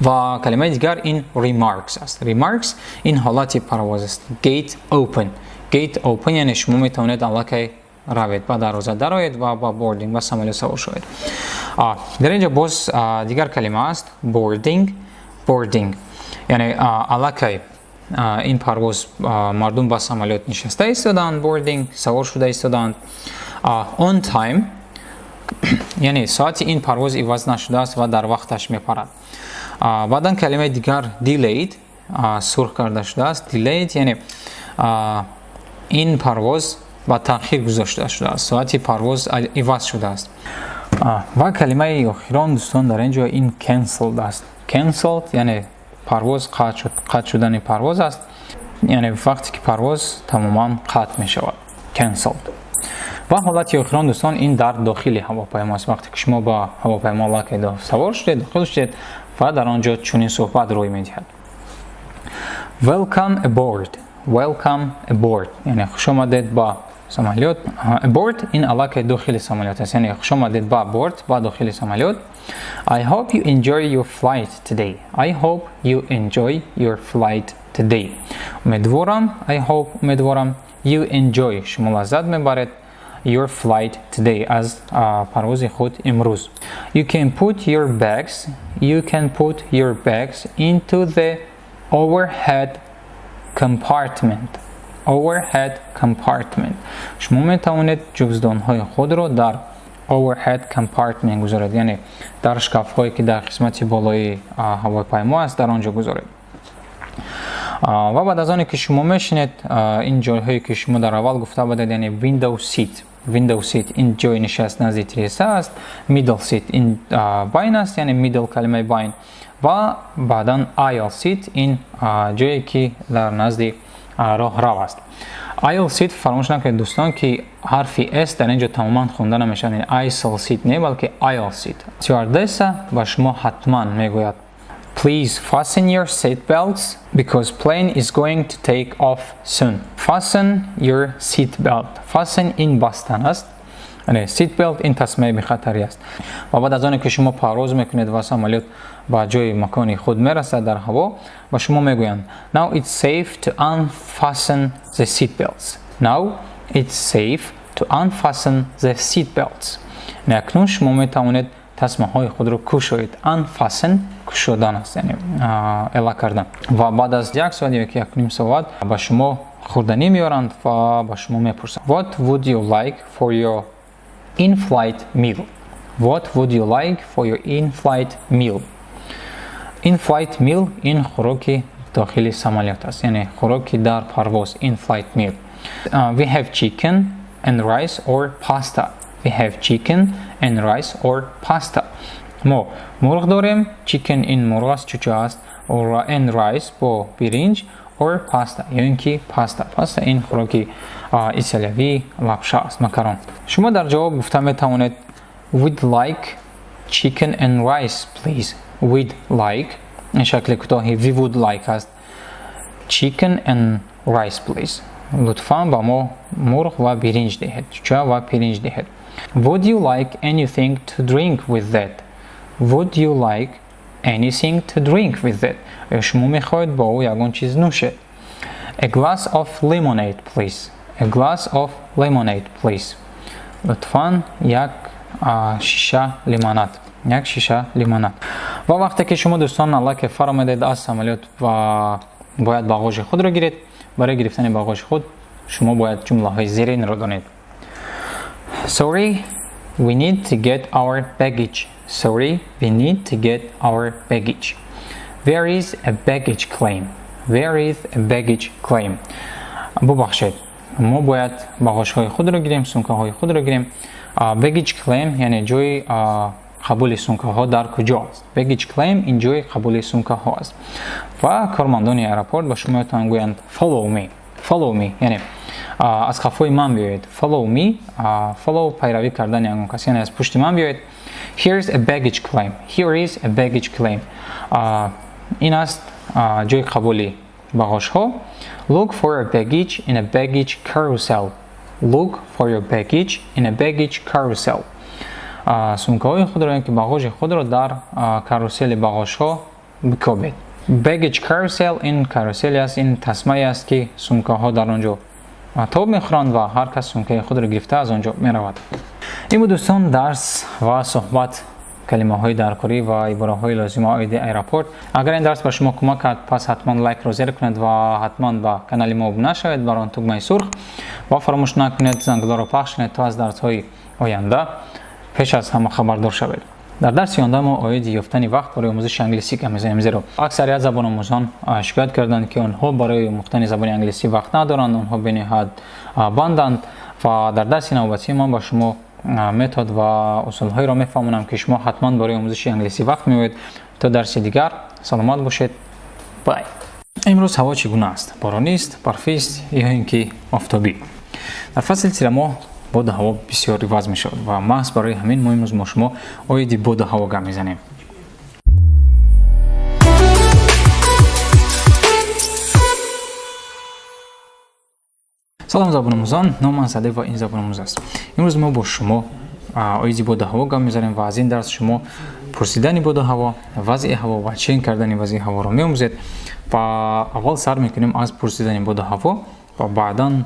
Ва калимаи дигар ин remarks аст. Remarks ин ҳолати парвоз аст. Gate open. Gate open яъне шумо метавонед аллакай равед, ба дарвоза дароед ва ба boarding, ба самолёт савор шавед. Дар инҷо боз дигар калима аст, boarding. Boarding яъне аллакай ин парвоз, мардум ба самолёт нишаста истодаанд, boarding, савор шуда истодаанд. On time яъне соати ин парвоз иваз нашудааст ва дар вақташ мепарад. Баъдан калимаи дигар delayed, сурх карда шудааст. Delayed яъне ин парвоз ба таъхир гузошта шудааст, соати парвоз иваз шудааст. Ва калимаи охирон, дӯстон, дар ин ҷо ин cancelled аст. Cancelled яъне парвоз қатъ шуд, қатъ шудани парвоз аст, яъне вақте ки парвоз тамоман қатъ мешавад, cancelled. Ва ҳолати охирон, дӯстон, ин дар дохили ҳавопаймо аст. Вақте ки шумо ба ҳавопаймо аллакай савор шудед, дохил шудед ва дар он ҷо чунин суҳбат рӯй медиҳад: Welcome aboard. Welcome aboard яъне хуш омадед ба самолёт. Aboard ин аллакай дохили самолёт аст, яъне хуш омадед ба борт, ба дохили самолёт. I hope you enjoy your flight today. I hope you enjoy your flight today. Умедворам, I hope, умедворам, you enjoy, шумо лаззат мебаред, your flight today, аз парвози худ имрӯз. You can put your bags, you can put your bags into the overhead compartment. Overhead compartment. Шумо метавонед ҷуздонҳои худро дар overhead compartment гузоред, яъне дар шкафҳое, ки дар қисмати болои ҳавопаймо аст, дар он ҷо гузоред. Ва баъд аз оне ки шумо мешинед, ин ҷойҳое, ки шумо дар аввал гуфта будед, яъне window seat. Window seat ин ҷои нишаст назди тиреза аст, middle seat ин байн аст, яъне middle, калимаи байн, ва баъдан aisle seat ин ҷое, ки дар назди роҳрав аст. Aisle seat, фаромӯш накунед, дӯстон, ки ҳарфи s дар ин ҷо тамоман хонда намешавад, яъне aisle seat не, балки aisle seat. Стюардесса ба шумо ҳатман мегӯяд: Please fasten your seat belts because plane is going to take off soon. Fasten your seat belt. Fasten ин бастан аст. Яъне seat belt ин тасмаи бехатарӣ аст. Ва баъд аз оне ки шумо парвоз мекунед ва самолёт ба ҷои макони худ мерасад дар ҳаво, ба шумо мегӯянд: Now it's safe to unfasten the seat belts. Now it's safe to unfasten the seat belts. Яъне акнун шумо метавонед тасмаҳои худро кушоед. Unfasten кушодан аст, яъне эла кардан. Ва баъд аз як соат ё 1,5 соат ба шумо хӯрданӣ меоранд ва ба шумо мепурсанд: What would you like for your in-flight meal? What would you like for your in-flight meal? In-flight meal ин хӯроки дохили самолёт аст, яъне хӯроки дар парвоз, in-flight meal. We have chicken and rice or pasta. We have chicken and rice or pasta. Мо мурғ дорем, chicken ин мурғ аст, чуча аст, and rice бо биринҷ, or pasta ё ин ки паста. Паста ин хӯроки италиявӣ, лапша аст, макарон. Шумо дар ҷавоб гуфта метавонед: We'd like chicken and rice, please. We'd like ин шакли кӯтоҳи we would like аст. Chicken and rice, please. Лутфан ба мо мурғ ва биринҷ диҳед, чуча ва пиринҷ диҳед. Would you like anything to drink with that? Would you like anything to drink with it? Оё шумо мехоҳед бо ӯ ягон чиз нӯшед? A glass of lemonade, please. A glass of lemonade, please. Лутфан як шиша лимонад. Як шиша лимонад. Ва вақте ки шумо, дӯстон, аллакай фаромадед аз самолёт ва бояд бағожи худро гиред, барои гирифтани бағожи худ шумо бояд ҷумлаҳои зеринро донед. Sorry, we need to get our baggage. Sorry, we need to get our baggage. Where is a baggage claim? Where is a baggage claim? Бубахшед, мо бояд бағожҳои худро гирем, сумкаҳои худро гирем. Baggage claim, яъне ҷои қабули сумкаҳо дар куҷо аст? Baggage claim ин ҷои қабули сумкаҳо аст. Ва кормандони аэропорт ба шумо метавонанд гӯянд: "Follow me, follow me", яъне аз қафои ман биёед. Follow me, follow пайравӣ кардани ягон кас, яъне аз пушти ман биёед. Here's a baggage claim. Here is a baggage claim. Ин аст ҷои қабули бағожҳо. Look for your baggage in a baggage carousel. Look for your baggage in a baggage carousel. Сумкаҳои худро ё ки бағожи худро дар карусели бағожҳо бикобед. Baggage carousel ин каруселе аст, ин тасмае аст, ки сумкаҳо дар он ҷо тоб мехӯранд ва ҳар кас сумкаи худро гирифта аз он ҷо меравад. Ин буд, дӯстон, дарс ва суҳбат, калимаҳои даркорӣ ва ибораҳои лозима оиди аэропорт. Агар ин дарс ба шумо кӯмак кард, пас ҳатман лайкро зер кунед ва ҳатман ба канали мо обуна шавед бар он тугмаи сурх ва фаромӯш накунед, зангуларо пахш кунед, то аз дарсҳои оянда пеш аз ҳама хабардор шавед. Дар дарси оянда мо оиди ёфтани вақт барои омӯзиши англисӣ гап мезанем, зеро аксарият забономӯзон шикоят карданд, ки онҳо барои омӯхтани забони англисӣ вақт надоранд, онҳо бениҳоят банданд. Ва дар дарси навбатӣ ман ба шумо метод ва усулҳоеро мефаҳмонам, ки шумо ҳатман барои омӯзиши англисӣ вақт меоед. То дарси дигар саломат бошед. Bye. Имрӯз ҳаво чӣ гуна аст? Боронист, барфист ё ин ки офтобӣ? Дар фасли тирамоҳ боду ҳаво бисёр иваз мешавад ва маҳз барои ҳамин мо имрӯз мо шумо оиди боду ҳаво гап мезанем. Салом, забономӯзон! Номан Саде ва ин Забономӯз аст. Имрӯз мо бо шумо оиди боду ҳаво гап мезанем ва аз ин дарс шумо пурсидани боду ҳаво, вазъи ҳаво ва чен кардани вазъи ҳаворо меомӯзед. Ва аввал сар мекунем аз пурсидани боду ҳаво ва баъдан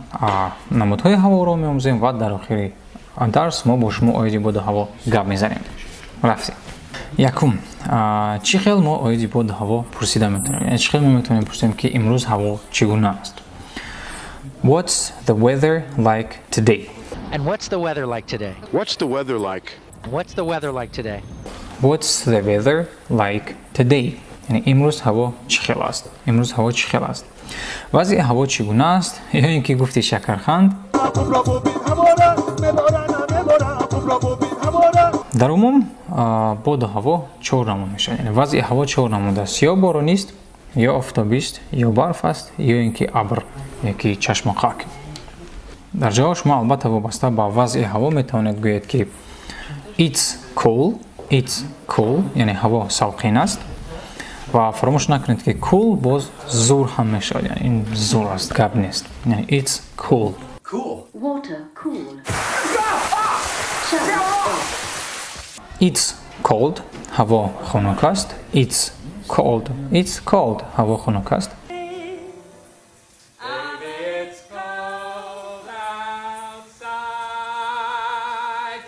намудҳои ҳаворо меомӯзем ва дар охири дарс мо бо шумо оиди боду ҳаво гап мезанем. Рафтем. Якум, чӣ хел мо оиди боду ҳаво пурсида метавонем, яъне чӣ хел мо метавонем пурсем, ки имрӯз ҳаво чӣ гуна аст? What's the weather like today? And what's the weather like today? What's the weather like? What's the weather like today? What's the weather like today? Яъне имрӯз ҳаво чӣ хел аст? Имрӯз ҳаво чӣ хел аст? Вазъи ҳаво чӣ гуна аст? Ё ин ки гуфти шакарханд. Дар умум боду ҳаво чор намуд мешавад, яъне вазъи ҳаво чор намуд аст: ё боронист, ё офтобист, ё барф аст, ё ин ки абр ёки чашмоқак. Дар ҷавоб шумо албатта вобаста ба вазъи ҳаво метавонед гӯед, ки it's cool, it's cool, яъне ҳаво салқин аст. Ва фаромӯш накунед, ки cool боз зур ҳам мешавад, яъне ин зур аст, гап нест, яъне it's cool. Cool. Water cool. Shut off. It's cold, ҳаво хунук аст. It's cold, it's cold, ҳаво хунук аст. Baby, it's cold outside.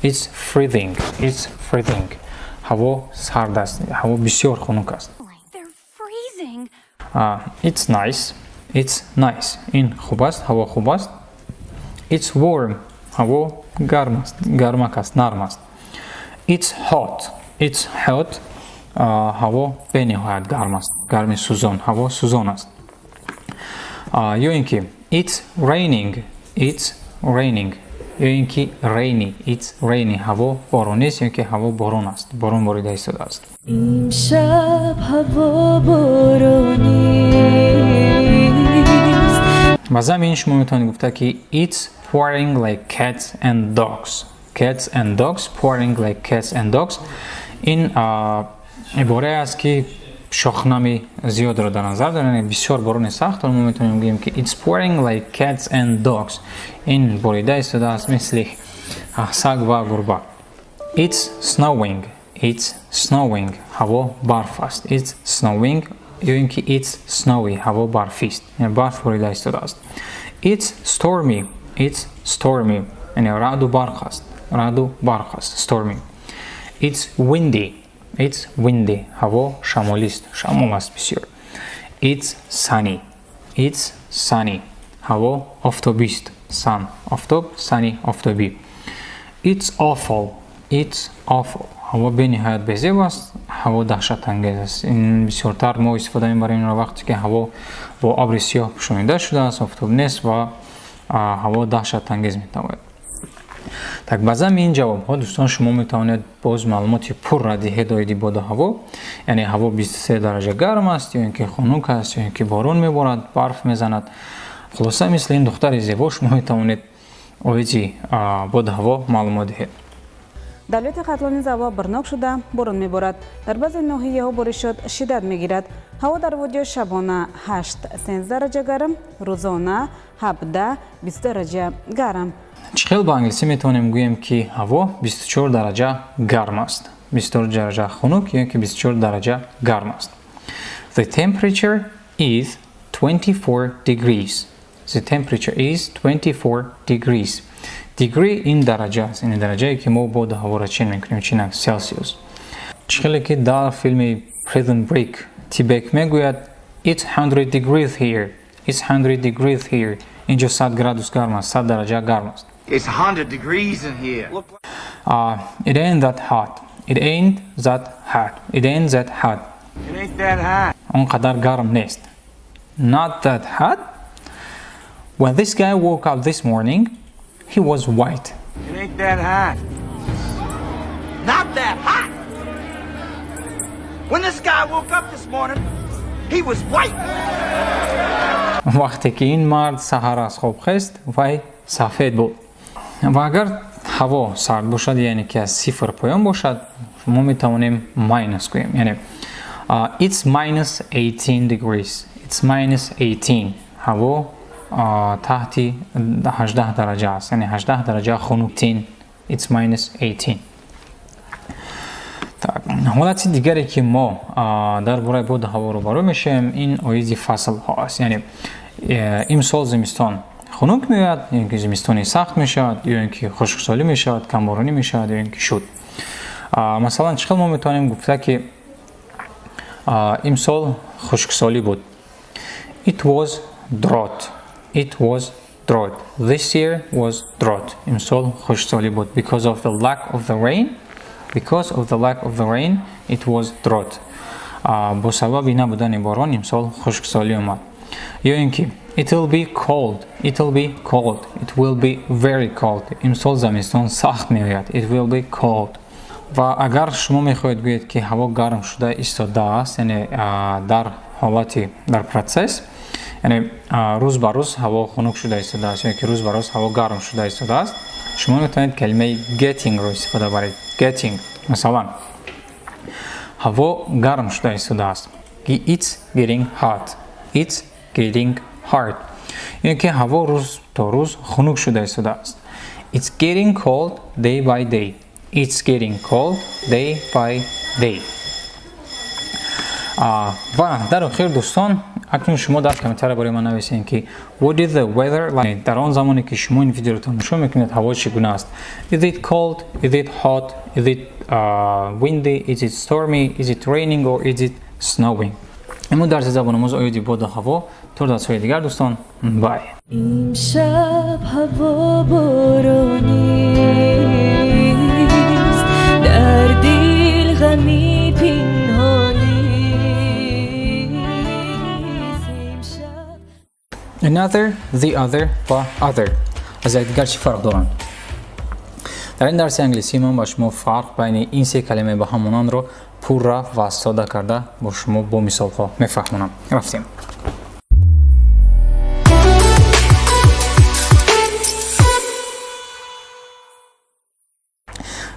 It's freezing, it's freezing, ҳаво сард аст, ҳаво бисёр хунук аст. They're freezing. It's nice, it's nice, ин хуб аст, ҳаво хуб аст. It's warm, ҳаво гарм аст, гармак аст, нарм аст. It's hot, it's hot, ҳаво бениҳоят гарм аст, гарми сӯзон, ҳаво сӯзон аст. Ё ин ки it's raining, it's raining, ё ин ки rainy, it's rainy, ҳаво боронист ё ки ҳаво борон аст, борон борида истодааст. امشب هوا بارونیست. Ба замин шумо метавонед гуфта, ки it's pouring like cats and dogs, cats and dogs, pouring like cats and dogs. Ин иборае аст, ки шохнами зиёдро дар назар дорад, яъне бисёр борони сахт. Мо метавонем гӯем, ки it's pouring like cats and dogs, ин борида истодааст мисли саг ва гурба. It's snowing, It's snowing. Ҳаво барф аст. It's snowing ё ин ки it's snowy. Ҳаво барфист. Яъне барф борида истодааст. It's stormy. It's stormy. Яъне раъду барқ аст. Раъду барқ аст. Stormy. It's windy. It's windy. Ҳаво шамолист. Шамол аст бисёр. It's sunny. It's sunny. Ҳаво офтобист. Sun. Офтоб, sunny, офтобӣ. It's awful. It's awful. Ҳаво бениҳоят безеб аст, ҳаво даҳшатангез аст. Ин бисёртар мо истифода мебарем инро вақте ки ҳаво бо абри сиёҳ пӯшонида шудааст, офтоб нест ва ҳаво даҳшатангез метавонад. Так, ба замми ин ҷавобҳо, дӯстон, шумо метавонед боз маълумоти пурра диҳед оиди боду ҳаво, яъне ҳаво 23 дараҷа гарм аст ё ин ки хунук аст, ё ин ки борон меборад, барф мезанад. Хулоса, мисли ин духтари зебо шумо метавонед оиди боду ҳаво маълумот диҳед. Дар вилояти Хатлон низ ҳаво абрнок шуда, борон меборад. Дар баъзе ноҳияҳо боришот шиддат мегирад. Ҳаво дар водиҳо шабона 8-13 дараҷа гарм, рӯзона 17-20 дараҷа гарм. Чӣ хел ба англисӣ метавонем гӯем, ки ҳаво 24 дараҷа гарм аст, 24 дараҷа хунук ё ки 24 дараҷа гарм аст? The temperature is 24 degrees. The temperature is 24 degrees. Degree ин дараҷа аст, ин дараҷае ки мо боду ҳаворо чен мекунем, чинак Celsius. Чӣ хеле ки дар филми Prison Break Тибек мегӯяд: It's 100 degrees here. It's 100 degrees here. Инҷо 100 градус гарм аст, 100 дараҷа гарм аст. It's 100 degrees in here. It ain't that hot. It ain't that hot. It ain't that hot. It ain't that hot. Он қадар гарм нест. Not that hot. When this guy woke up this morning, he was white. It ain't that hot. Not that hot. When this guy woke up this morning, he was white. Вақте ки ин мард саҳар аз хоб хест, вай сафед буд. Ва агар ҳаво сард бошад, яъне ки аз сифр поён бошад, мо метавонем minus гӯем. Яъне it's minus 18 degrees. It's minus 18. Ҳаво таҳти 18 дараҷа аст, яъне 18 дараҷа хунуктин. It's minus 18. Так, ҳолати дигаре ки мо дар бораи боду ҳаво рӯбарӯ мешавем, ин оиди фаслҳо аст. Яъне имсол зимистон хунук меояд, ё ин ки зимистони сахт мешавад, ё ин ки хушксолӣ мешавад, камборонӣ мешавад, ё ин ки шуд. Масалан, чӣ хел мо метавонем гуфта, ки имсол хушксолӣ буд? It was drought. It was drought. This year was drought. Имсол хушксолӣ буд. Because of the lack of the rain. Because of the lack of the rain, it was drought. Бо сабаби набудани борон имсол хушксолӣ омад. Ё ин ки it will be cold. It will be cold. It will be very cold. Имсол замистон сахт меояд. It will be cold. Ва агар шумо мехоҳед гӯед, ки ҳаво гарм шуда истодааст, яъне дар ҳолати дар процесс, яъне рӯз ба рӯз ҳаво хунук шуда истодааст ё ки рӯз ба рӯз ҳаво гарм шуда истодааст, шумо метавонед калимаи getting-ро истифода баред. Getting. Масалан, ҳаво гарм шуда истодааст. It's getting hot. It's getting hot. Ё ки ҳаво рӯз то рӯз хунук шуда истодааст. It's getting cold day by day. It's getting cold day by day. Ва дар охир, дӯстон, акнун шумо дар комментария барои ман нависед, ки what is the weather like? Дар он замоне ки шумо ин видеоро тамошо мекунед, ҳаво чӣ гуна аст? Is it cold? Is it hot? Is it windy? Is it stormy? Is it raining or is it snowing? Имрӯз дарси забономӯз оиди боду ҳаво. То дарсҳои дигар, дӯстон, bye. امشب هوا بارانیست، در دل غمی پنهانیست امشب. Another, the other و other аз якдигар чӣ фарқ доранд? Дар ин дарси англисӣ ман ба шумо фарқ байни ин се калимаи ба ҳам монандро пурра ва сода карда бо шумо бо мисолҳо мефаҳмонам. Рафтем.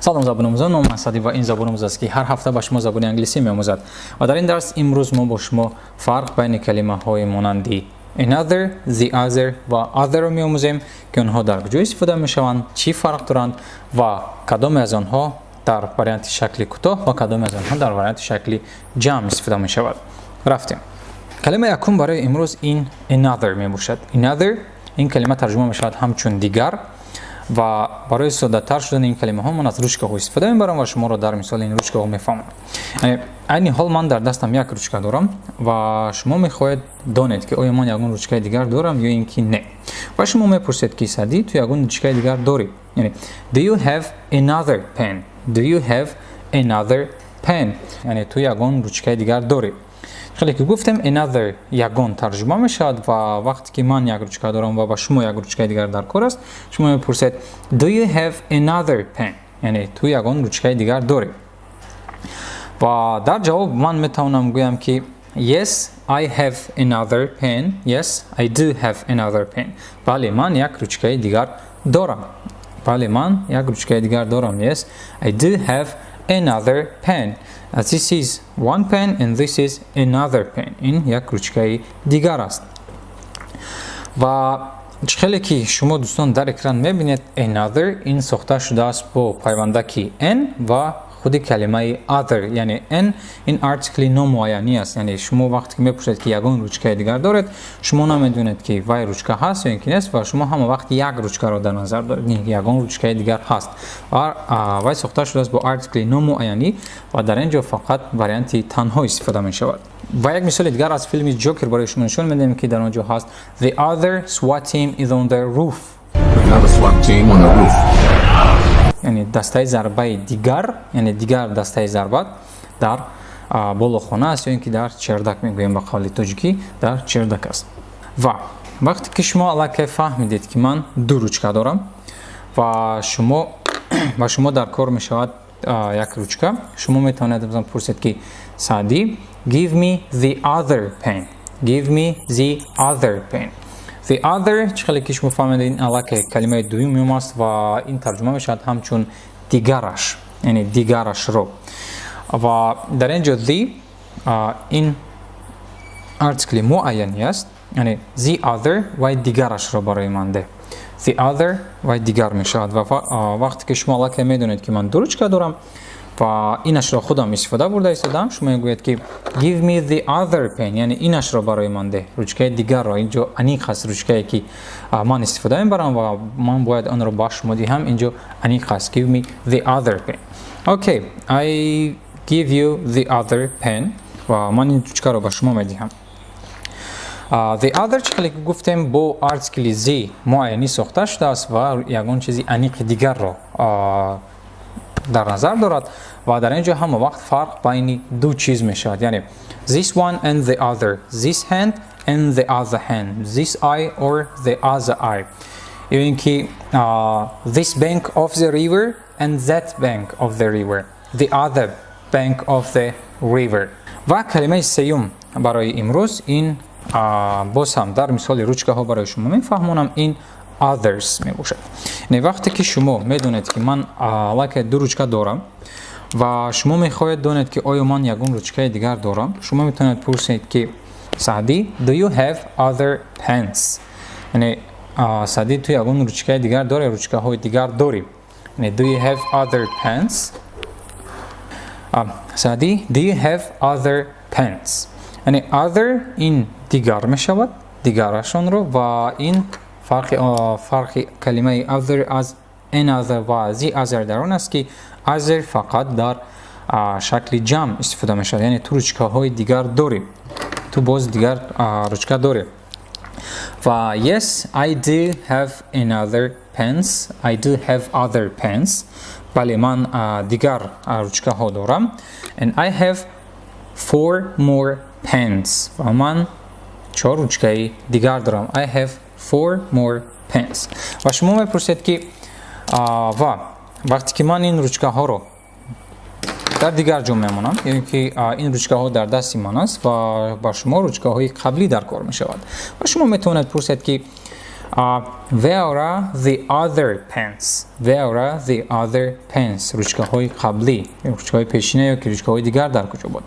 Салом, забономӯзон! Ном Асадӣ ва ин забономӯз аст, ки ҳар ҳафта ба шумо забони англисӣ меомӯзад. Ва дар ин дарс имрӯз мо бо шумо фарқ байни калимаҳои монанди another, the other ва other-ро меомӯзем, ки онҳо дар куҷо истифода мешаванд, чӣ фарқ доранд ва кадоме аз онҳо дар Дар варианти шакли кӯтоҳ ва кадоме аз онҳо дар варианти шакли ҷамъ истифода мешавад. Рафтем. Калимаи якум барои имрӯз ин another мебошад. Another, ин калима тарҷума мешавад ҳамчун дигар ва барои соддатар шудани ин калимаҳо ман аз ручкаҳо истифода мебарам ва шуморо дар мисоли ин ручкаҳо мефаҳмам. Айни ҳол ман дар дастам як ручка дорам ва шумо мехоҳед донед, ки оё ман ягон ручкаи дигар дорам ё ин ки не. Ва шумо мепурсед, ки Саъдӣ, ту ягон ручкаи дигар дорӣ? Яъне, do you have another pen? Do you have another pen? Яъне, ту ягон ручкаи дигар дорӣ? Хеле ки гуфтем, another ягон тарҷума мешавад ва вақте ки ман як ручка дорам ва ба шумо як ручкаи дигар дар кор аст, шумо мепурсед: do you have another pen? Яъне, ту ягон ручкаи дигар дорӣ? Ва дар ҷавоб ман метавонам гӯям, ки yes, I have another pen. Yes, I do have another pen. Бале, ман як ручкаи дигар дорам. Бале, ман як ручкаи дигар дорам. Yes, I do have another pen. This is one pen and this is another pen. Ин як ручкаи дигар аст. Ва хеле ки шумо, дӯстон, дар экран мебинед, another ин сохта шудааст бо пайвандаки an ва худи калимаи other, яъне an ин артикли номуайянӣ аст. Яъне, шумо вақте ки мепурсед, ки ягон ручкаи дигар доред, шумо намедонед, ки вай ручка ҳаст ё ин ки нест ва шумо ҳама вақт як ручкаро дар назар доред, ягон ручкаи дигар ҳаст. Вай сохта шудааст бо артикли номуайянӣ ва дар ин ҷо фақат варианти танҳо истифода мешавад. Ва як мисоли дигар аз филми Ҷокер барои шумо нишон медиҳем, ки дар он ҷо ҳаст: The other SWAT team is on the roof. Another SWAT team on the roof. Яъне, дастаи зарбаи дигар, яъне дигар дастаи зарба дар болохона аст ё ин ки дар чердак мегӯем, ба қавли тоҷикӣ, дар чердак аст. Ва вақте ки шумо аллакай фаҳмидед, ки ман ду ручка дорам ва шумо дар кор мешавад як ручка, шумо метавонед аз ман пурсед, ки Саъдӣ, give me the other pen. Give me the other pen. The other, чӣ хеле ки шумо фаҳмидед, ин аллакай калимаи дуюм аст ва ин тарҷума мешавад ҳамчун дигараш, яъне дигарашро. Ва дар ин ҷо the ин артикли муайянӣ аст, яъне the other, вай дигарашро барои ман деҳ. The other, вай дигар мешавад. Ва вақте ки шумо аллакай медонед, ки ман ду ручка дорам ва инашро худам истифода бурда истодам, шумо мегӯед, ки give me the other pen, яъне инашро барои ман деҳ, ручкаи дигарро. Инҷо аниқ аст, ручкае ки ман истифода мебарам ва ман бояд онро ба шумо диҳам, инҷо аниқ аст. Give me the other pen. Okay, I give you the other pen. Ва ман ин ручкаро ба шумо медиҳам. The other, чӣ хеле ки гуфтем, бо артикли the муайянӣ сохта шудааст ва ягон чизи аниқи дигарро дар назар дорад. Ва дар ин ҷо ҳама вақт фарқ байни ду чиз мешавад, яъне this one and the other, this hand and the other hand, this eye or the other eye, ё ин ки this bank of the river and that bank of the river, the other bank of the river. Ва калимаи сеюм барои имрӯз ин боз ҳам дар мисоли ручкаҳо барои шумо мефаҳмонам, ин others мебошад. Яъне, вақте ки шумо медонед, ки ман аллакай ду ручка дорам ва шумо мехоҳед донед, ки оё ман ягон ручкаи дигар дорам, шумо метавонед пурсед, ки Саъдӣ, do you have other pens? Яъне, Саъдӣ, ту ягон ручкаи дигар дорӣ, ручкаҳои дигар дорӣ? Яъне, do you have other pens? Саъдӣ, do you have other pens? Яъне, other ин дигар мешавад, дигарашонро. Ва ин фарқи калимаи other аз another ва the other дар он аст, ки other фақат дар шакли ҷамъ истифода мешавад. Яъне, ту ручкаҳои дигар дорӣ, ту боз дигар ручка дорӣ? Ва yes, I do have another pens. I do have other pens. Бале, ман дигар ручкаҳо дорам. And I have four more pens. Ва ман чор ручкаи дигар дорам. I have four more pens. Ва шумо мепурсед, ки ва вақте ки ман ин ручкаҳоро дар дигар ҷо мемонам ё ин ки ин ручкаҳо дар дасти ман аст ва ба шумо ручкаҳои қаблӣ дар кор мешавад ва шумо метавонед пурсед, ки where are the other pens? Where are the other pens? Ручкаҳои қаблӣ, ручкаҳои пешина ё ки ручкаҳои дигар дар куҷо буд?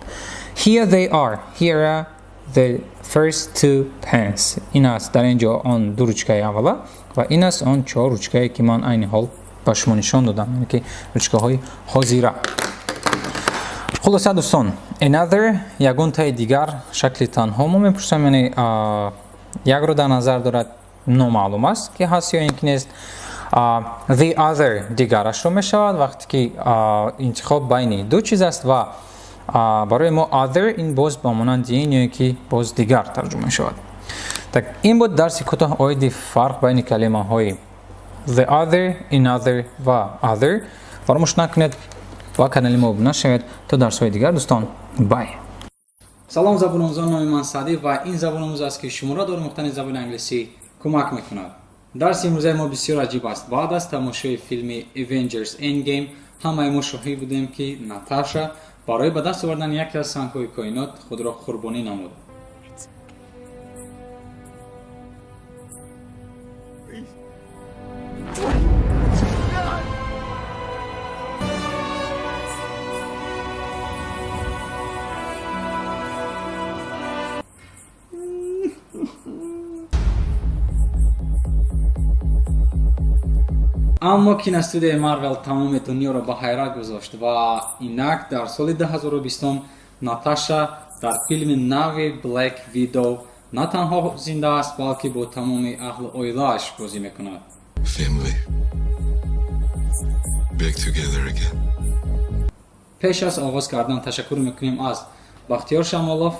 Here they are. Here are the first two pens. Ин аст дар ин ҷо он ду ручкаи аввала ва ин аст он чор ручкае, ки ман айни ҳол Ба шумо нишон додам, яъне ки ручкаҳои ҳозира. Хулоса, дӯстон, another ягонтаи дигар, шакли танҳо мо мепурсам, яъне якро дар назар дорад, номаълум аст ки ҳаст ё ин ки нест. The other дигарашро мешавад, вақте ки интихоб байни ду чиз аст ва барои мо other ин боз ба монанди ин ё ки боз дигар тарҷума мешавад. Так, ин буд дарси кӯтоҳ оиди фарқ байни калимаҳои the other, another ва other. Фаромӯш накунед, ба канали мо обуна шавед. То дарсҳои дигар, дӯстон, bye. Салом, забономӯзон, номи ман Саъдӣ ва ин забономӯз аст, ки шуморо дар омӯхтани забони англисӣ кӯмак мекунад. Дарси имрӯзаи мо бисёр аҷиб аст. Баъд аз тамошои филми Avengers Endgame ҳамаи мо шоҳид будем, ки Наташа барои ба даст овардани яке аз сангҳои коинот худро қурбонӣ намуд. Аммо киностудияи Марвел тамоми дунёро ба ҳайрат гузошт ва инак дар соли 2020 Наташа дар филми нави Black Widow на танҳо зинда аст, балки бо тамоми аҳлу оилааш бозӣ мекунад. Family. Back together again. Пеш аз оғоз кардан ташаккур мекунем аз Бахтиёр Шамолов,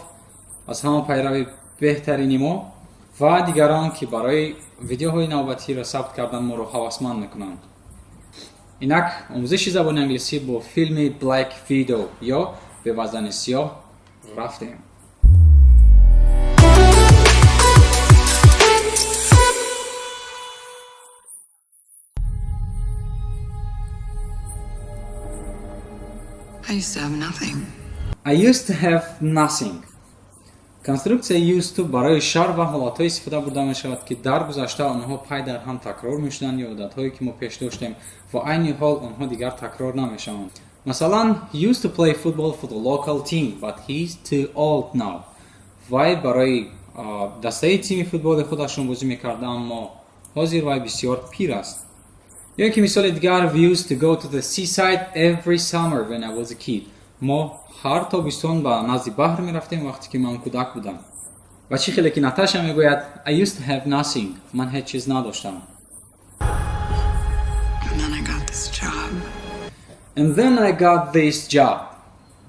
аз ҳама пайрави беҳтарини мо ва дигарон, ки барои видеоҳои навбатиро сабт кардан моро ҳавасманд мекунанд. Инак омӯзиши забони англисӣ бо филми Black Widow ё Бевазани сиёҳ рафтем. I used to have nothing. I used to have nothing. Конструксияи used to барои шарҳ ва ҳолатҳое истифода бурда мешавад, ки дар гузашта онҳо пай дар ҳам такрор мешуданд ё одатҳое, ки мо пеш доштем ва айни ҳол онҳо дигар такрор намешаванд. Масалан, he used to play football for the local team, but he's too old now. Вай барои дастаи тими футболи худашон бозӣ мекард, аммо ҳозир вай бисёр пир аст. Ё ки мисоли дигар, we used to go to the seaside every summer when I was a kid. Мо ҳар тобистон ба назди баҳр мерафтем, вақте ки ман кӯдак будам. Ва чӣ хеле ки Наташа мегӯяд, I used to have nothing. Ман ҳеҷ чиз надоштам. And then I got this job. And then I got this job.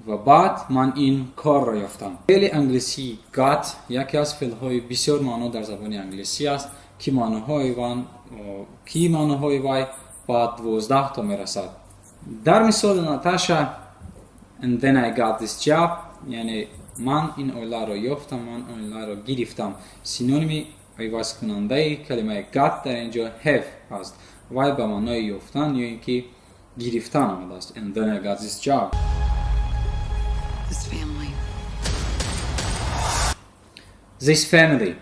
Ва баъд ман ин корро ёфтам. Феъли англисии got яке аз феълҳои бисёр маъно дар забони англисӣ аст, ки маъноҳои вай ба 12 то мерасад. Дар мисоли Наташа, and then I got this job, яъне ман ин оиларо ёфтам, ман оиларо гирифтам. Синоними ивазкунандаи калимаи got дар ин ҷо have аст. Вай ба маънои ёфтан ё ин ки гирифтан омадааст. And then I got this job. This family. This family.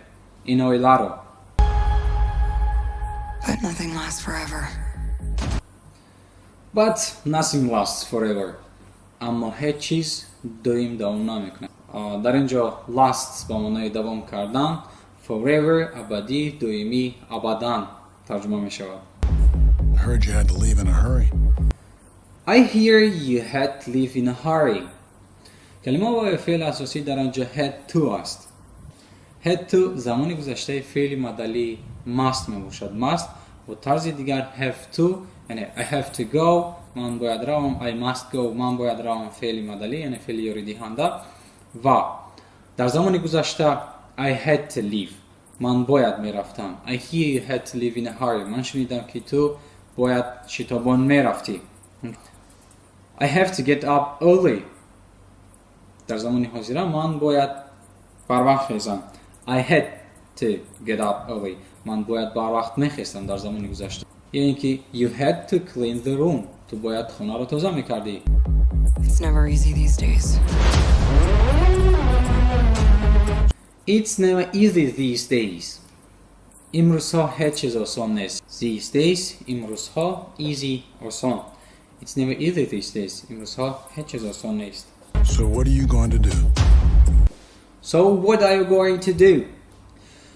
Ин оиларо. But nothing lasts forever. But nothing lasts forever. Аммо ҳеҷ чиз доим давом намекунад. Дар ин ҷо lasts ба маънои давом кардан, forever абадӣ, доимӣ, абадан тарҷума мешавад. I heard you had to leave in a hurry. I hear you had to leave in a hurry. Калима ва феъли асосӣ дар он ҷо had to аст. Had to замони гузаштаи феъли модалии must мебошад. Must бо тарзи дигар have to, яъне I have to go, ман бояд равам, I must go, ман бояд равам, феъли модалӣ, яъне феъли ёридиҳанда. Ва дар замони гузашта I had to leave, ман бояд мерафтам. I hear you had to leave in a hurry. Ман шунидам, ки ту бояд шитобон мерафтӣ. I have to get up early. Дар замони ҳозира ман бояд барвақт хезам. I had to get up early. Ман бояд барвақт мехестам дар замони гузашта. Ё ин ки you had to clean the room. Ту бояд хонаро тоза мекардӣ. It's never easy these days. It's never easy these days. Имрӯзҳо ҳеҷ чиз осон нест. These days имрӯзҳо, easy осон. It's never easy these days. Имрӯзҳо ҳеҷ чиз осон нест. So what are you going to do? So what are you going to do?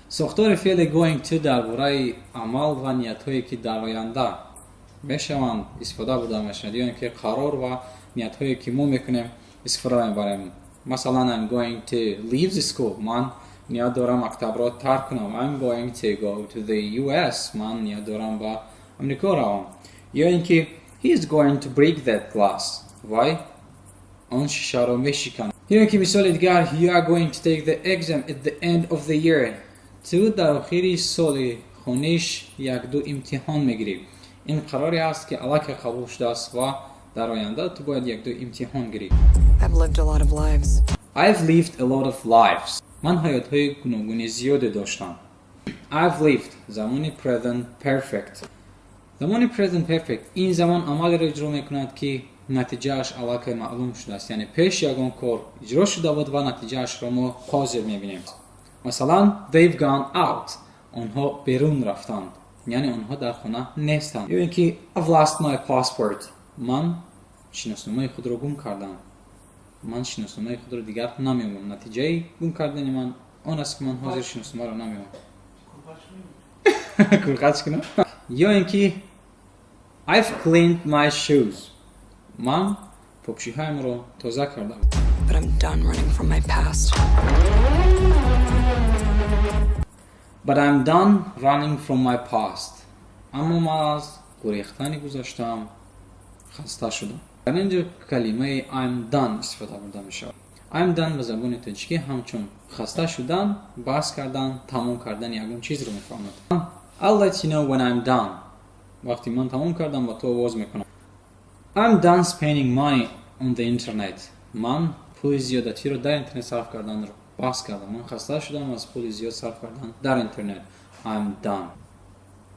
Сохтори феъли going to дар бораи амал ва ниятҳое, ки дар оянда мешаванд, истифода бурда мешавад, ё ин ки қарор ва ниятҳое ки мо мекунем, истифода мебарем. Масалан, I'm going to leave the school. Ман ният дорам мактабро тарк кунам. I'm going to go to the US. Ман ният дорам ба Амрико равам. Ё ин ки he is going to break that glass. Вай он шишаро мешиканад. Ё ин ки мисоли дигар, you are going to take the exam at the end of the year. Ту дар охири соли хониш як-ду имтиҳон мегирӣ. Ин қароре аст, ки аллакай қабул шудааст ва дар оянда ту бояд як-ду имтиҳон гирӣ. I've lived a lot of lives. I've lived a lot of lives. Ман ҳаётҳои гуногуни зиёде доштам. I've lived, замони present perfect. Замони present perfect ин замон амалеро иҷро мекунад, ки натиҷааш аллакай маълум шудааст, яъне пеш ягон кор иҷро шуда буд ва натиҷаашро мо ҳозир мебинем. Масалан, they've gone out. Онҳо берун рафтанд, яъне онҳо дар хона нестанд. Ё ин ки I've lost my passport. Ман шиносномаи худро гум кардам. Ман шиносномаи худро дигар намеёбам. Натиҷаи гум кардани ман он аст, ки ман ҳозир шиносномаро намеёбам. Курқач кунам. Ё ин ки I've cleaned my shoes. Ман попшиҳоямро тоза кардам. But I'm done running from my past. But I'm done running from my past. Аммо ман аз гурехтани гузаштаам хаста шудам. Дар ин ҷо калимаи I'm done истифода бурда мешавад. I'm done ба забони тоҷикӣ ҳамчун хаста шудан, бас кардан, тамом кардани ягон чизро мефаҳмад. I'll let you know when I'm done. Вақте ман тамом кардам, ба ту овоз мекунам. I'm done spending money on the internet. Ман пули зиёдатиро дар интернет сарф карданро бас кардам. Ман хаста шудам аз пули зиёд сарф кардан дар интернет. I'm done.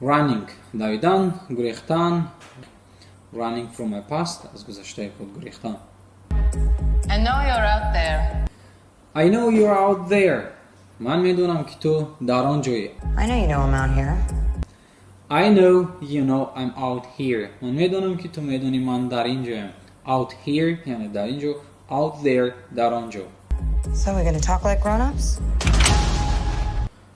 Running, давидан, гурехтан. Running from my past, аз гузаштаи худ гурехтан. I know you're out there. I know you're out there. Ман медонам, ки ту дар он ҷоӣ. I know you know I'm out here. I know you know I'm out here. Ман медонам, ки ту медонӣ ман дар ин ҷоям. Out here яъне дар ин ҷо, out there дар он ҷо. So we're gonna talk like grown-ups?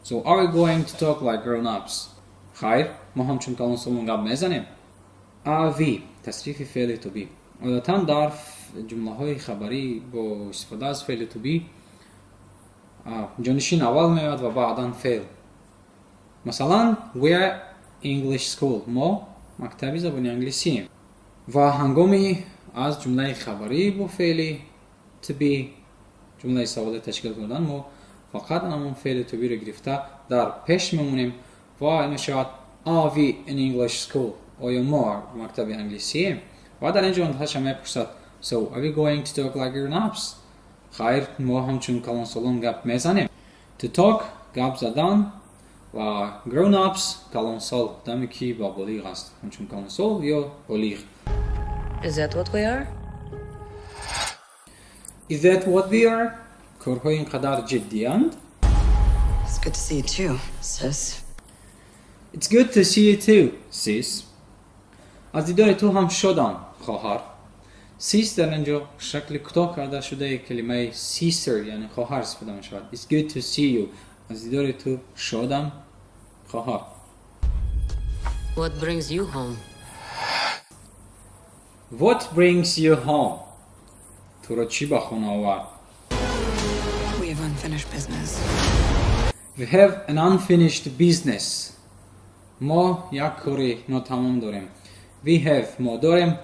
So are we going to talk like grown-ups? Хайр, мо ҳамчун калонсолон гап мезанем? Are we, тасрифи феъли to be. Одатан дар ҷумлаҳои хабарӣ бо истифода аз феъли to be ҷонишин аввал меояд ва баъдан феъл. Масалан, we are English school. Мо мактаби забони англисием. Ва ҳангоми аз ҷумлаи хабарӣ бо феъли to be ҷумлаи саволе ташкил кардан, мо фақат ҳамон феъли to be-ро гирифта дар пеш мемонем ва ин мешавад are we an English school? Оё мо мактаби англисием? Ва дар ин ҷо Наташа мепурсад, so are we going to talk like grown-ups? Хайр, мо ҳамчун калонсолон гап мезанем? To talk, гап задан, ва grown-ups, калонсол, одаме ки ба болиғ аст, ҳамчун калонсол ё болиғ. Is that what we are? Is that what we are? Корҳои ин қадар ҷиддианд? It's good to see you too, sis. It's good to see you too, sis. Аз дидори ту ҳам шодам, хоҳар. Sis дар ин ҷо шакли кӯтоҳ карда шудаи калимаи sister, яъне хоҳар, истифода мешавад. It's good to see you. Аз дидори ту шодам, хоҳар. What brings you home? What brings you home? Туро чӣ ба хона овард? We have unfinished business. We have an unfinished business. Мо як кори нотамом дорем. We have, мо дорем,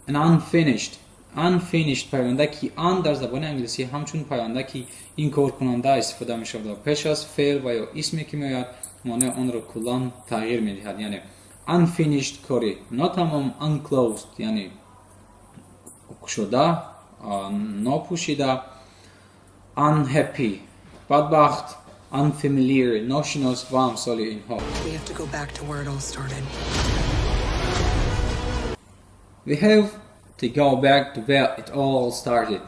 an unfinished. Unfinished, пайвандаки un дар забони англисӣ ҳамчун пайвандаки инкоркунанда истифода мешавад ва пеш аз феъл ва ё исме ки меояд, маънои онро куллан тағйир медиҳад. Яъне unfinished, кори нотамом, unclosed, яъне кушода, нопӯшида, unhappy, бадбахт, unfamiliar, ношинос ва амсоли инҳо. We have to go back to where it all started. We have to go back to where it all started.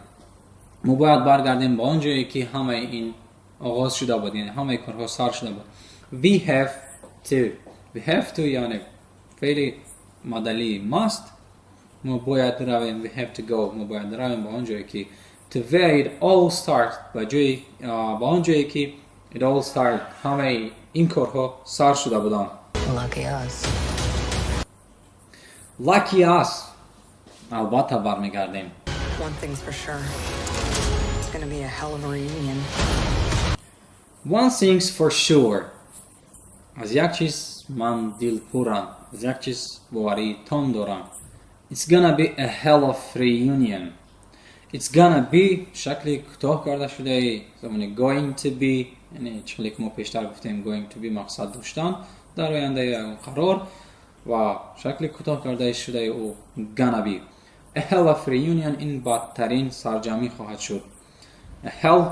Мо бояд баргардем ба он ҷое, ки ҳамаи ин оғоз шуда буд, яъне ҳамаи корҳо сар шуда буд. We have to. We have to, яъне феъли модалии must. Мо бояд равем, we have to go. Мо бояд равем ба он ҷое, ки to where it all started, ба ҷои ба он ҷое ки it all started, ҳамаи ин корҳо сар шуда буданд. Lucky us. Lucky us. Албатта бармегардем. One thing's for sure. It's gonna be a hell of a reunion. One thing's for sure. Аз як чиз ман дилпурам. Аз як чиз боварии том дорам. It's gonna be a hell of reunion. It's gonna be шакли кӯтоҳ карда шудаи замони going to be, яъне чизе ки мо пештар гуфтем, going to be мақсад доштан дар ояндаи ягон қарор ва шакли кӯтоҳ карда шудаи ӯ gonna be. A hell of reunion, ин бадтарин сарҷамӣ хоҳад шуд. A hell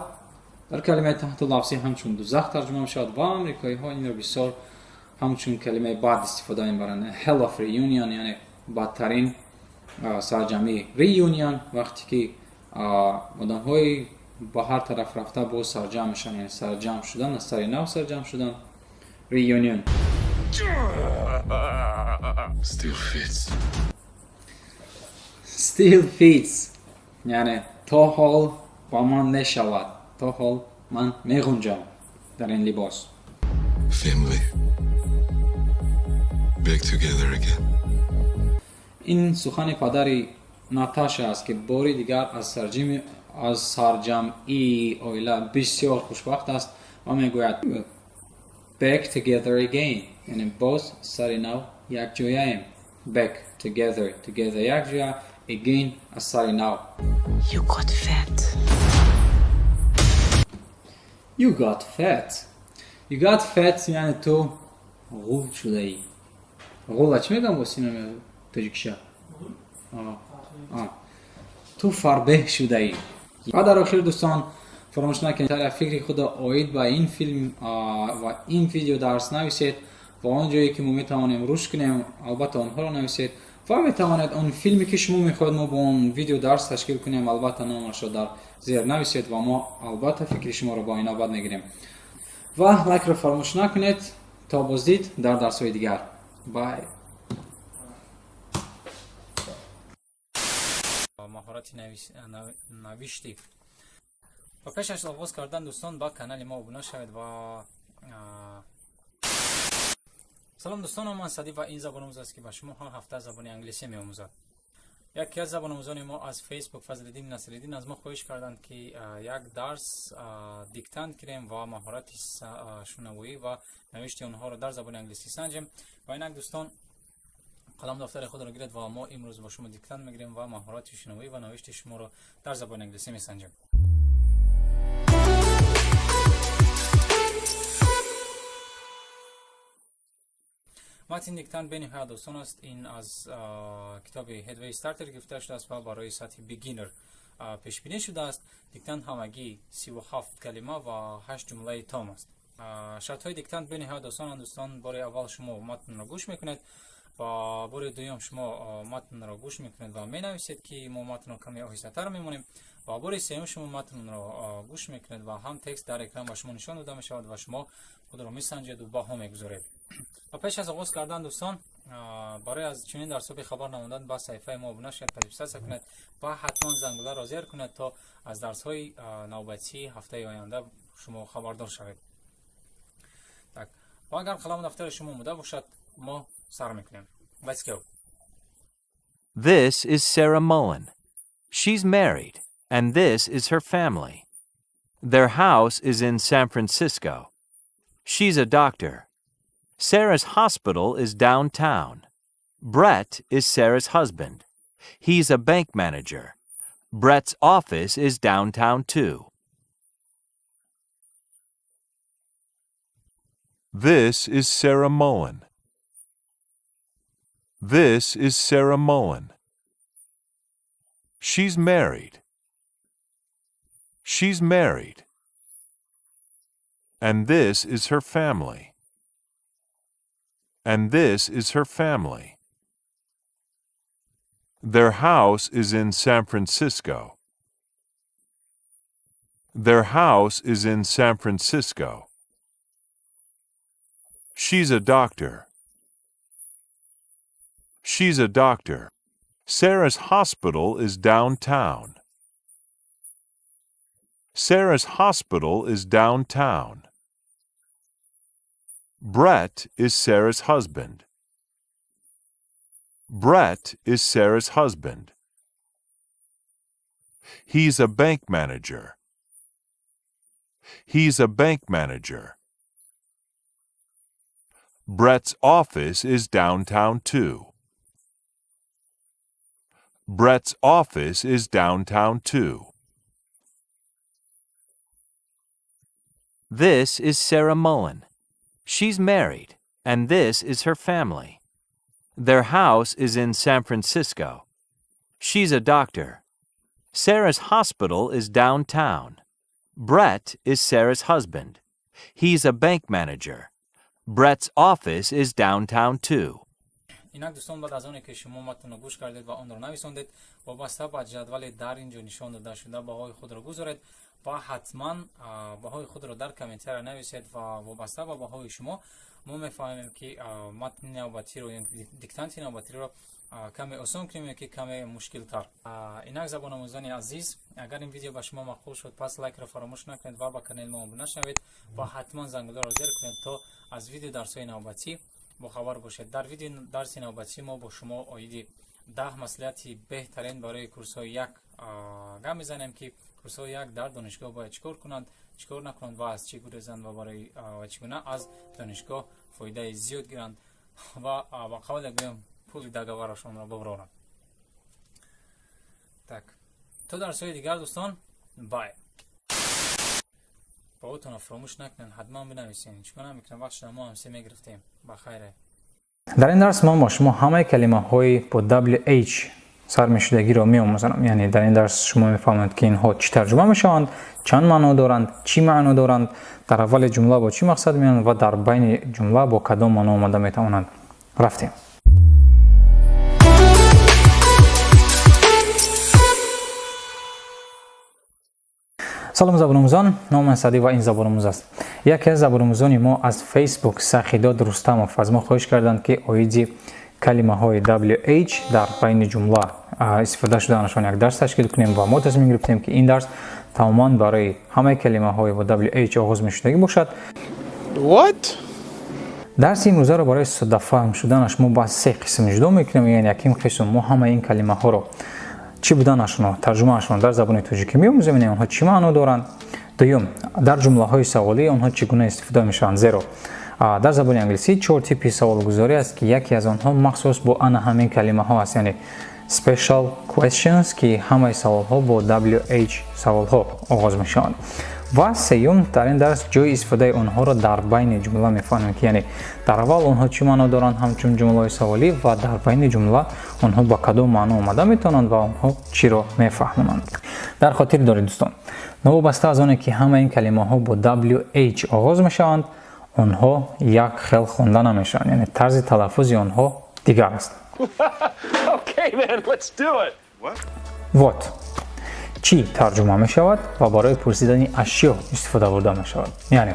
дар калимаи таҳти лафзӣ ҳамчун дузах тарҷума мешавад ва амрикоиҳо инро бисёр ҳамчун калимаи бад истифода мебаранд. A hell of reunion, яъне бадтарин сарҷамӣ. Reunion вақте ки одамҳои ба ҳар тараф рафта боз сарҷамъ мешаванд, яъне сарҷамъ шудан, аз сари нав сарҷамъ шудан. Reunion. Still fits. Still fits, яъне то ҳол ба ман мешавад, то ҳол ман меғунҷам дар ин либос. Family. Back together again. Ин сухани падари Наташа аст, ки бори дигар аз сарҷамъии оила бисёр хушбахт аст ва мегӯяд back together again, яъне боз сари нав якҷояем. Back together, together якҷоя, again аз сари нав. You got fat. You got fat. You got fat, яъне ту ғул шудаӣ. Ғула чӣ мегӯям бо синами тоҷикиша? Ту фарбеҳ шудаӣ. Ва дар охир, дӯстон, фаромӯш накунед, фикри худро оид ба ин филм ва ин видео дарс нависед ва он ҷое ки мо метавонем рушд кунем, албатта онҳоро нависед ва метавонед он филме ки шумо мехоҳед мо бо он видео дарс ташкил кунем, албатта номашро дар зер нависед ва мо албатта фикри шуморо бо инобат мегирем. Ва лайкро фаромӯш накунед. То боздид дар дарсҳои дигар. Bye. Маҳорати навиштӣ ва пеш аз оғоз кардан, дӯстон, ба канали мо обуна шавед. Ва салом, дӯстон, ман Садӣ ва ин забономӯз аст, ки ба шумо ҳар ҳафта забони англисӣ меомӯзад. Яке аз забономӯзони мо аз Фейсбук, Фазлиддин Насриддин, аз мо хоҳиш карданд, ки як дарс диктант кунем ва маҳорати шунавоӣ ва навишти онҳоро дар забони англисӣ санҷем. Ва инак, дӯстон, қалам дафтари худро гиред ва мо имрӯз бо шумо диктант мегирем ва маҳорати шунавоӣ ва навишти шуморо дар забони англисӣ месанҷем. Матни диктант бениҳоят осон аст. Ин аз китоби Headway Starter гирифта шудааст ва барои сатҳи beginner пешбинӣ шудааст. Диктант ҳамагӣ 37 калима ва 8 ҷумлаи том аст. Шартҳои диктант бениҳоят осонанд, дӯстон. Бори аввал шумо матнро гӯш мекунед ва бори дуюм шумо матнро гӯш мекунед ва менависед, ки мо матнро каме оҳистатар мемонем, ва бори сеюм шумо матнро гӯш мекунед ва ҳам текст дар экран ба шумо нишон дода мешавад ва шумо худро месанҷед ва баҳо мегузоред. Ва пеш аз оғоз кардан, дӯстон, барои аз чунин дарсҳо бехабар намондан ба саҳифаи мо обуна шавед, подписаться кунед ва ҳатман зангуларо зер кунед, то аз дарсҳои навбатии ҳафтаи оянда шумо хабардор шавед. Так, ва агар қаламу дафтари шумо омода бошад, мо сар мекунем. Let's go. This is Sarah Mullen. She's married, and this is her family. Their house is in San Francisco. She's a doctor. Sarah's hospital is downtown. Brett is Sarah's husband. He's a bank manager. Brett's office is downtown too. This is Sarah Mullen. This is Sarah Mullen. She's married. She's married. And this is her family. And this is her family. Their house is in San Francisco. Their house is in San Francisco. She's a doctor. She's a doctor. Sarah's hospital is downtown. Sarah's hospital is downtown. Brett is Sarah's husband. Brett is Sarah's husband. He's a bank manager. He's a bank manager. Brett's office is downtown too. Brett's office is downtown too. This is Sarah Mullen. She's married, and this is her family. Their house is in San Francisco. She's a doctor. Sarah's hospital is downtown. Brett is Sarah's husband. He's a bank manager. Brett's office is downtown too. Инак, дӯстон, баъд аз оне ки шумо матнро гӯш кардед ва онро нависондед, вобаста ба ҷадвале дар ин ҷо нишон дода шуда баҳои худро гузоред ва ҳатман баҳои худро дар комментария нависед ва вобаста ба баҳои шумо мо мефаҳмем, ки матни навбатиро, диктанти навбатиро каме осон кунем ё ки каме мушкилтар. Инак, забономӯзони азиз, агар ин видео ба шумо маъқул шуд, пас лайкро фаромӯш накунед ва ба канали мо обуна шавед ва ҳатман зангуларо зер кунед, то аз видео дарсҳои навбатӣ бохабар бошед. Дар видеои дарси навбатӣ мо бо шумо оиди 10 маслиҳати беҳтарин барои курсҳои як гап мезанем, ки курсҳои як дар донишгоҳ бояд чӣ кор кунанд, чӣ кор накунанд ва аз чӣ гурезанд ва барои чӣ гуна аз донишгоҳ фоидаи зиёд гиранд ва ба қавле гӯям, пули договорашонро бибароранд. Так, то дарсҳои дигар, дӯстон, bye. Баҳотонро фаромӯш накунед, ҳатман бинависед. Чӣ кор намекунем, вақт шуда, мо ҳам се мегирифтем. Ба хайре. Дар ин дарс ман бо шумо ҳамаи калимаҳои бо WH сармешудагиро меомӯзонам. Яъне дар ин дарс шумо мефаҳмед, ки инҳо чӣ тарҷума мешаванд, чанд маъно доранд, чӣ маъно доранд, дар аввали ҷумла бо чӣ мақсад меоянд ва дар байни ҷумла бо кадом маъно омада метавонанд. Рафтем. Салом, забономӯзон! Номи Садӣ ва ин Забономӯз аст. Яке аз забономӯзони мо аз Фейсбук, Сахидод Рустамов, аз мо хоҳиш карданд, ки оиди калимаҳои WH дар байни ҷумла истифода шуданашон як дарс ташкил кунем ва мо тасмим гирифтем, ки ин дарс тамоман барои ҳамаи калимаҳои бо WH оғоз мешудагӣ бошад. What? Дарси имрӯзаро барои соддафаҳм шуданаш мо ба се қисм ҷудо мекунем. Яъне яким қисм мо ҳамаи ин калимаҳоро, чӣ буданашонро, тарҷумаашонро дар забони тоҷикӣ меомӯзем, яъне онҳо чӣ маъно доранд. Дуюм, дар ҷумлаҳои саволӣ онҳо чӣ гуна истифода мешаванд, зеро дар забони англисӣ чор типи саволгузорӣ аст, ки яке аз онҳо махсус бо ана ҳамин калимаҳо аст, яъне special questions, ки ҳамаи саволҳо бо WH саволҳо оғоз мешаванд. Ва сеюм, дар ин дарс ҷои истифодаи онҳоро дар байни ҷумла мефаҳмем, ки яъне дар аввал онҳо чӣ маъно доранд ҳамчун ҷумлаҳои саволӣ ва дар байни ҷумла онҳо ба кадом маъно омада метавонанд ва онҳо чиро мефаҳмонанд. Дар хотир доред, дӯстон, новобаста аз оне ки ҳамаи ин калимаҳо бо WH оғоз мешаванд, онҳо як хел хонда намешаванд, яъне тарзи талаффузи онҳо дигар аст. Okay, man, let's do it. What? What чӣ тарҷума мешавад ва барои пурсидани ашё истифода бурда мешавад. Яъне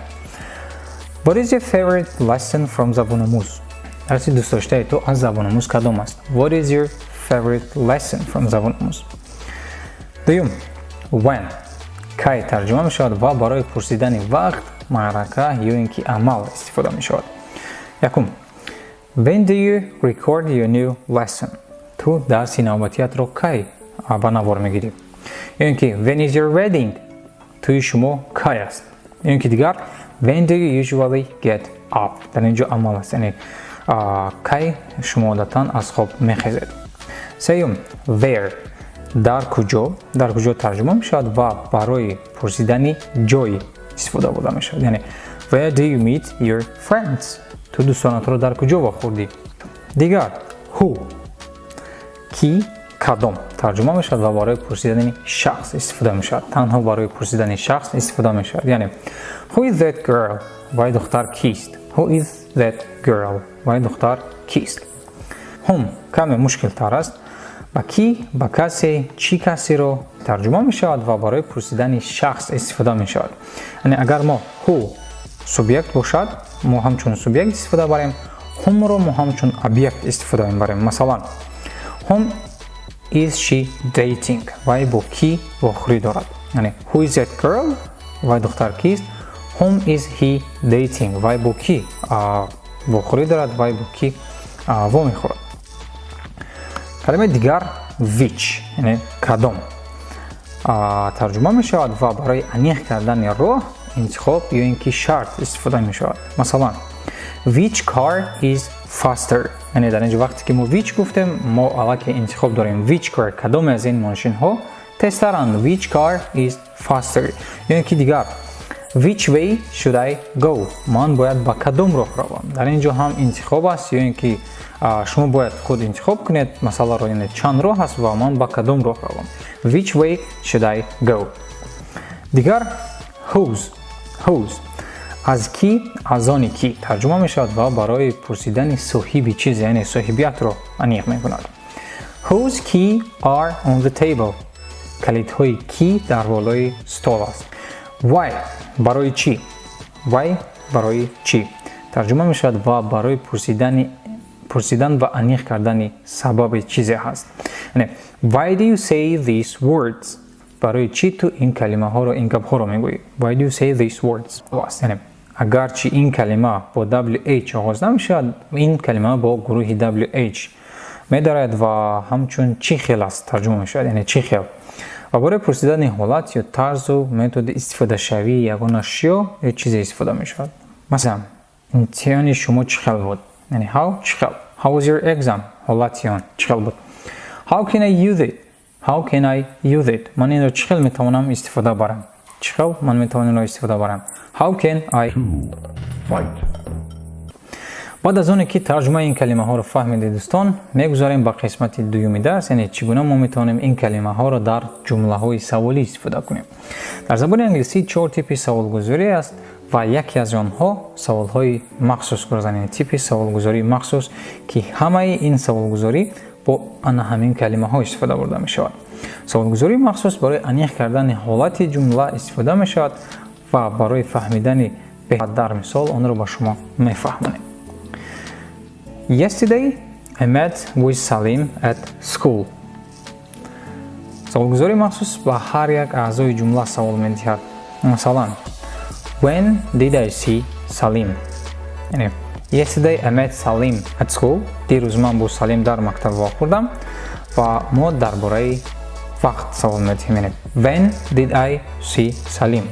What is your favorite lesson from Забономӯз? Дарси дӯстдоштаи ту аз Забономӯз кадом аст? What is your favorite lesson from Забономӯз? Дуюм, when кай тарҷума мешавад ва барои пурсидани вақт, маърака ё ин ки амал истифода мешавад. Якум, When do you record your new lesson? Ту дарси навбатиятро кай ба навор мегирӣ? Ё ин ки When is your wedding? Тӯи шумо кай аст? Ё ин ки дигар, When do you usually get up? Дар ин ҷо амал аст, яъне кай шумо одатан аз хоб мехезед. Сеюм, where дар куҷо, дар куҷо тарҷума мешавад ва барои пурсидани ҷой истифода бурда мешавад. Яъне Where do you meet your friends? Ту дӯстонатро дар куҷо вохӯрдӣ? Дигар, who ки, кадом тарҷума мешавад ва барои пурсидани шахс истифода мешавад, танҳо барои пурсидани шахс истифода мешавад. Яъне Who is that girl? Вай духтар кист? Who is that girl? Вай духтар кист? Whom каме мушкилтар аст. Ба кӣ, ба касе, чӣ касеро тарҷума мешавад ва барои пурсидани шахс истифода мешавад. Яъне агар мо who субъект бошад, мо ҳамчун субъект истифода барем, whom-ро мо ҳамчун объект истифода мебарем. Масалан, Whom is she dating? Вай бо кӣ вохӯрӣ дорад? Яъне Who is that girl? Вай духтар кист? Whom is he dating? Вай бо кӣ вохӯрӣ дорад, вай бо кӣ вомехӯрад? Калимаи дигар which, яъне кадом, тарҷума мешавад ва барои аниқ кардани роҳ, интихоб ё ин ки шарт истифода мешавад. Масалан, which car is faster? Яъне дар инҷо вақте ки мо which гуфтем, мо аллакай интихоб дорем. Which car, кадоме аз ин мошинҳо тезтаранд? Which car is faster? Ё ин ки дигар, which way should I go? Ман бояд ба кадом роҳ равам? Дар ин ҷо ҳам интихоб аст, ё ин ки шумо бояд худ интихоб кунед масъаларо, яъне чанд роҳ аст ва ман ба кадом роҳ равам. Which way should I go? Дигар whose. Whose аз кӣ, аз они кӣ тарҷума мешавад ва барои пурсидани соҳиби чиз, яъне соҳибиятро аниқ мекунад. Whose key are on the table? Калидҳои кӣ дар болои стол аст? Why барои чӣ. Why барои чӣ тарҷума мешавад ва барои пурсидан ва аниқ кардани сабаби чизе ҳаст. Яъне why do you say these words? Барои чӣ ту ин калимаҳоро, ин гапҳоро мегӯӣ? Why do you say these words? Яъне агарчи ин калима бо wh оғоз намешавад, ин калима бо гурӯҳи wh медорад ва ҳамчун чӣ хел аст тарҷума мешавад, яъне чӣ хел, ва барои пурсидани ҳолат ё тарзу методи истифодашавии ягон ашё ё чизе истифода мешавад. Масалан, имтиҳони шумо чӣ хел буд? Яъне how, чӣ хел. How was your exam? Ҳолати он чӣ хел буд? How can I use it? How can I use it? Ман инро чӣ хел метавонам истифода барам? Чӣ хел ман метавонам инро истифода барам? How can I Fight. Баъд аз оне ки тарҷумаи ин калимаҳоро фаҳмидед, дӯстон, мегузарем ба қисмати дуюми дарс, яъне чӣ гуна мо метавонем ин калимаҳоро дар ҷумлаҳои саволӣ истифода кунем. Дар забони англисӣ чор типи саволгузорӣ аст ва яке аз онҳо саволҳои махсус гузоранд, типи саволгузории махсус, ки ҳамаи ин саволгузорӣ бо ана ҳамин калимаҳо истифода бурда мешавад. Саволгузории махсус барои аниқ кардани ҳолати ҷумла истифода мешавад ва барои фаҳмидани дар мисол онро ба шумо мефаҳмонем. Yesterday I met with Salim at school. Саволгузории махсус ба ҳар як аъзои ҷумла савол медиҳад. Масалан, when did I see Salim? Яъне yesterday I met Salim at school. Дирӯз ман бо Салим дар мактаб вохӯрдам ва мо дар бораи вақт савол медиҳем. Яъне when did I see Salim?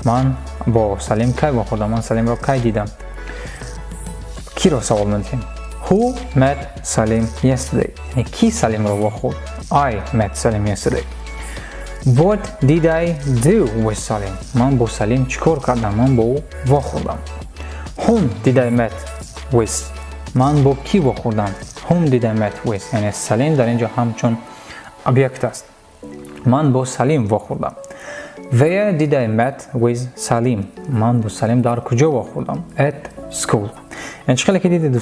Ман бо Салим кай вохӯрдам? Ман Салимро кай дидам? Киро савол медиҳем? Who met Salim yesterday? Яъне ки Салимро вохӯрд? I met Salim yesterday. What did I do with Salim? Ман бо Салим чӣ кор кардам? Ман бо ӯ вохӯрдам. Whom did I met with? Ман бо кӣ вохӯрдам? Whom did I met with? Яъне Салим дар ин ҷо ҳамчун объект аст. Ман бо Салим вохӯрдам. Where did I met with Salim? Ман бо Салим дар куҷо вохӯрдам? At school. Яъне чӣ хеле ки дидед, дӯстон.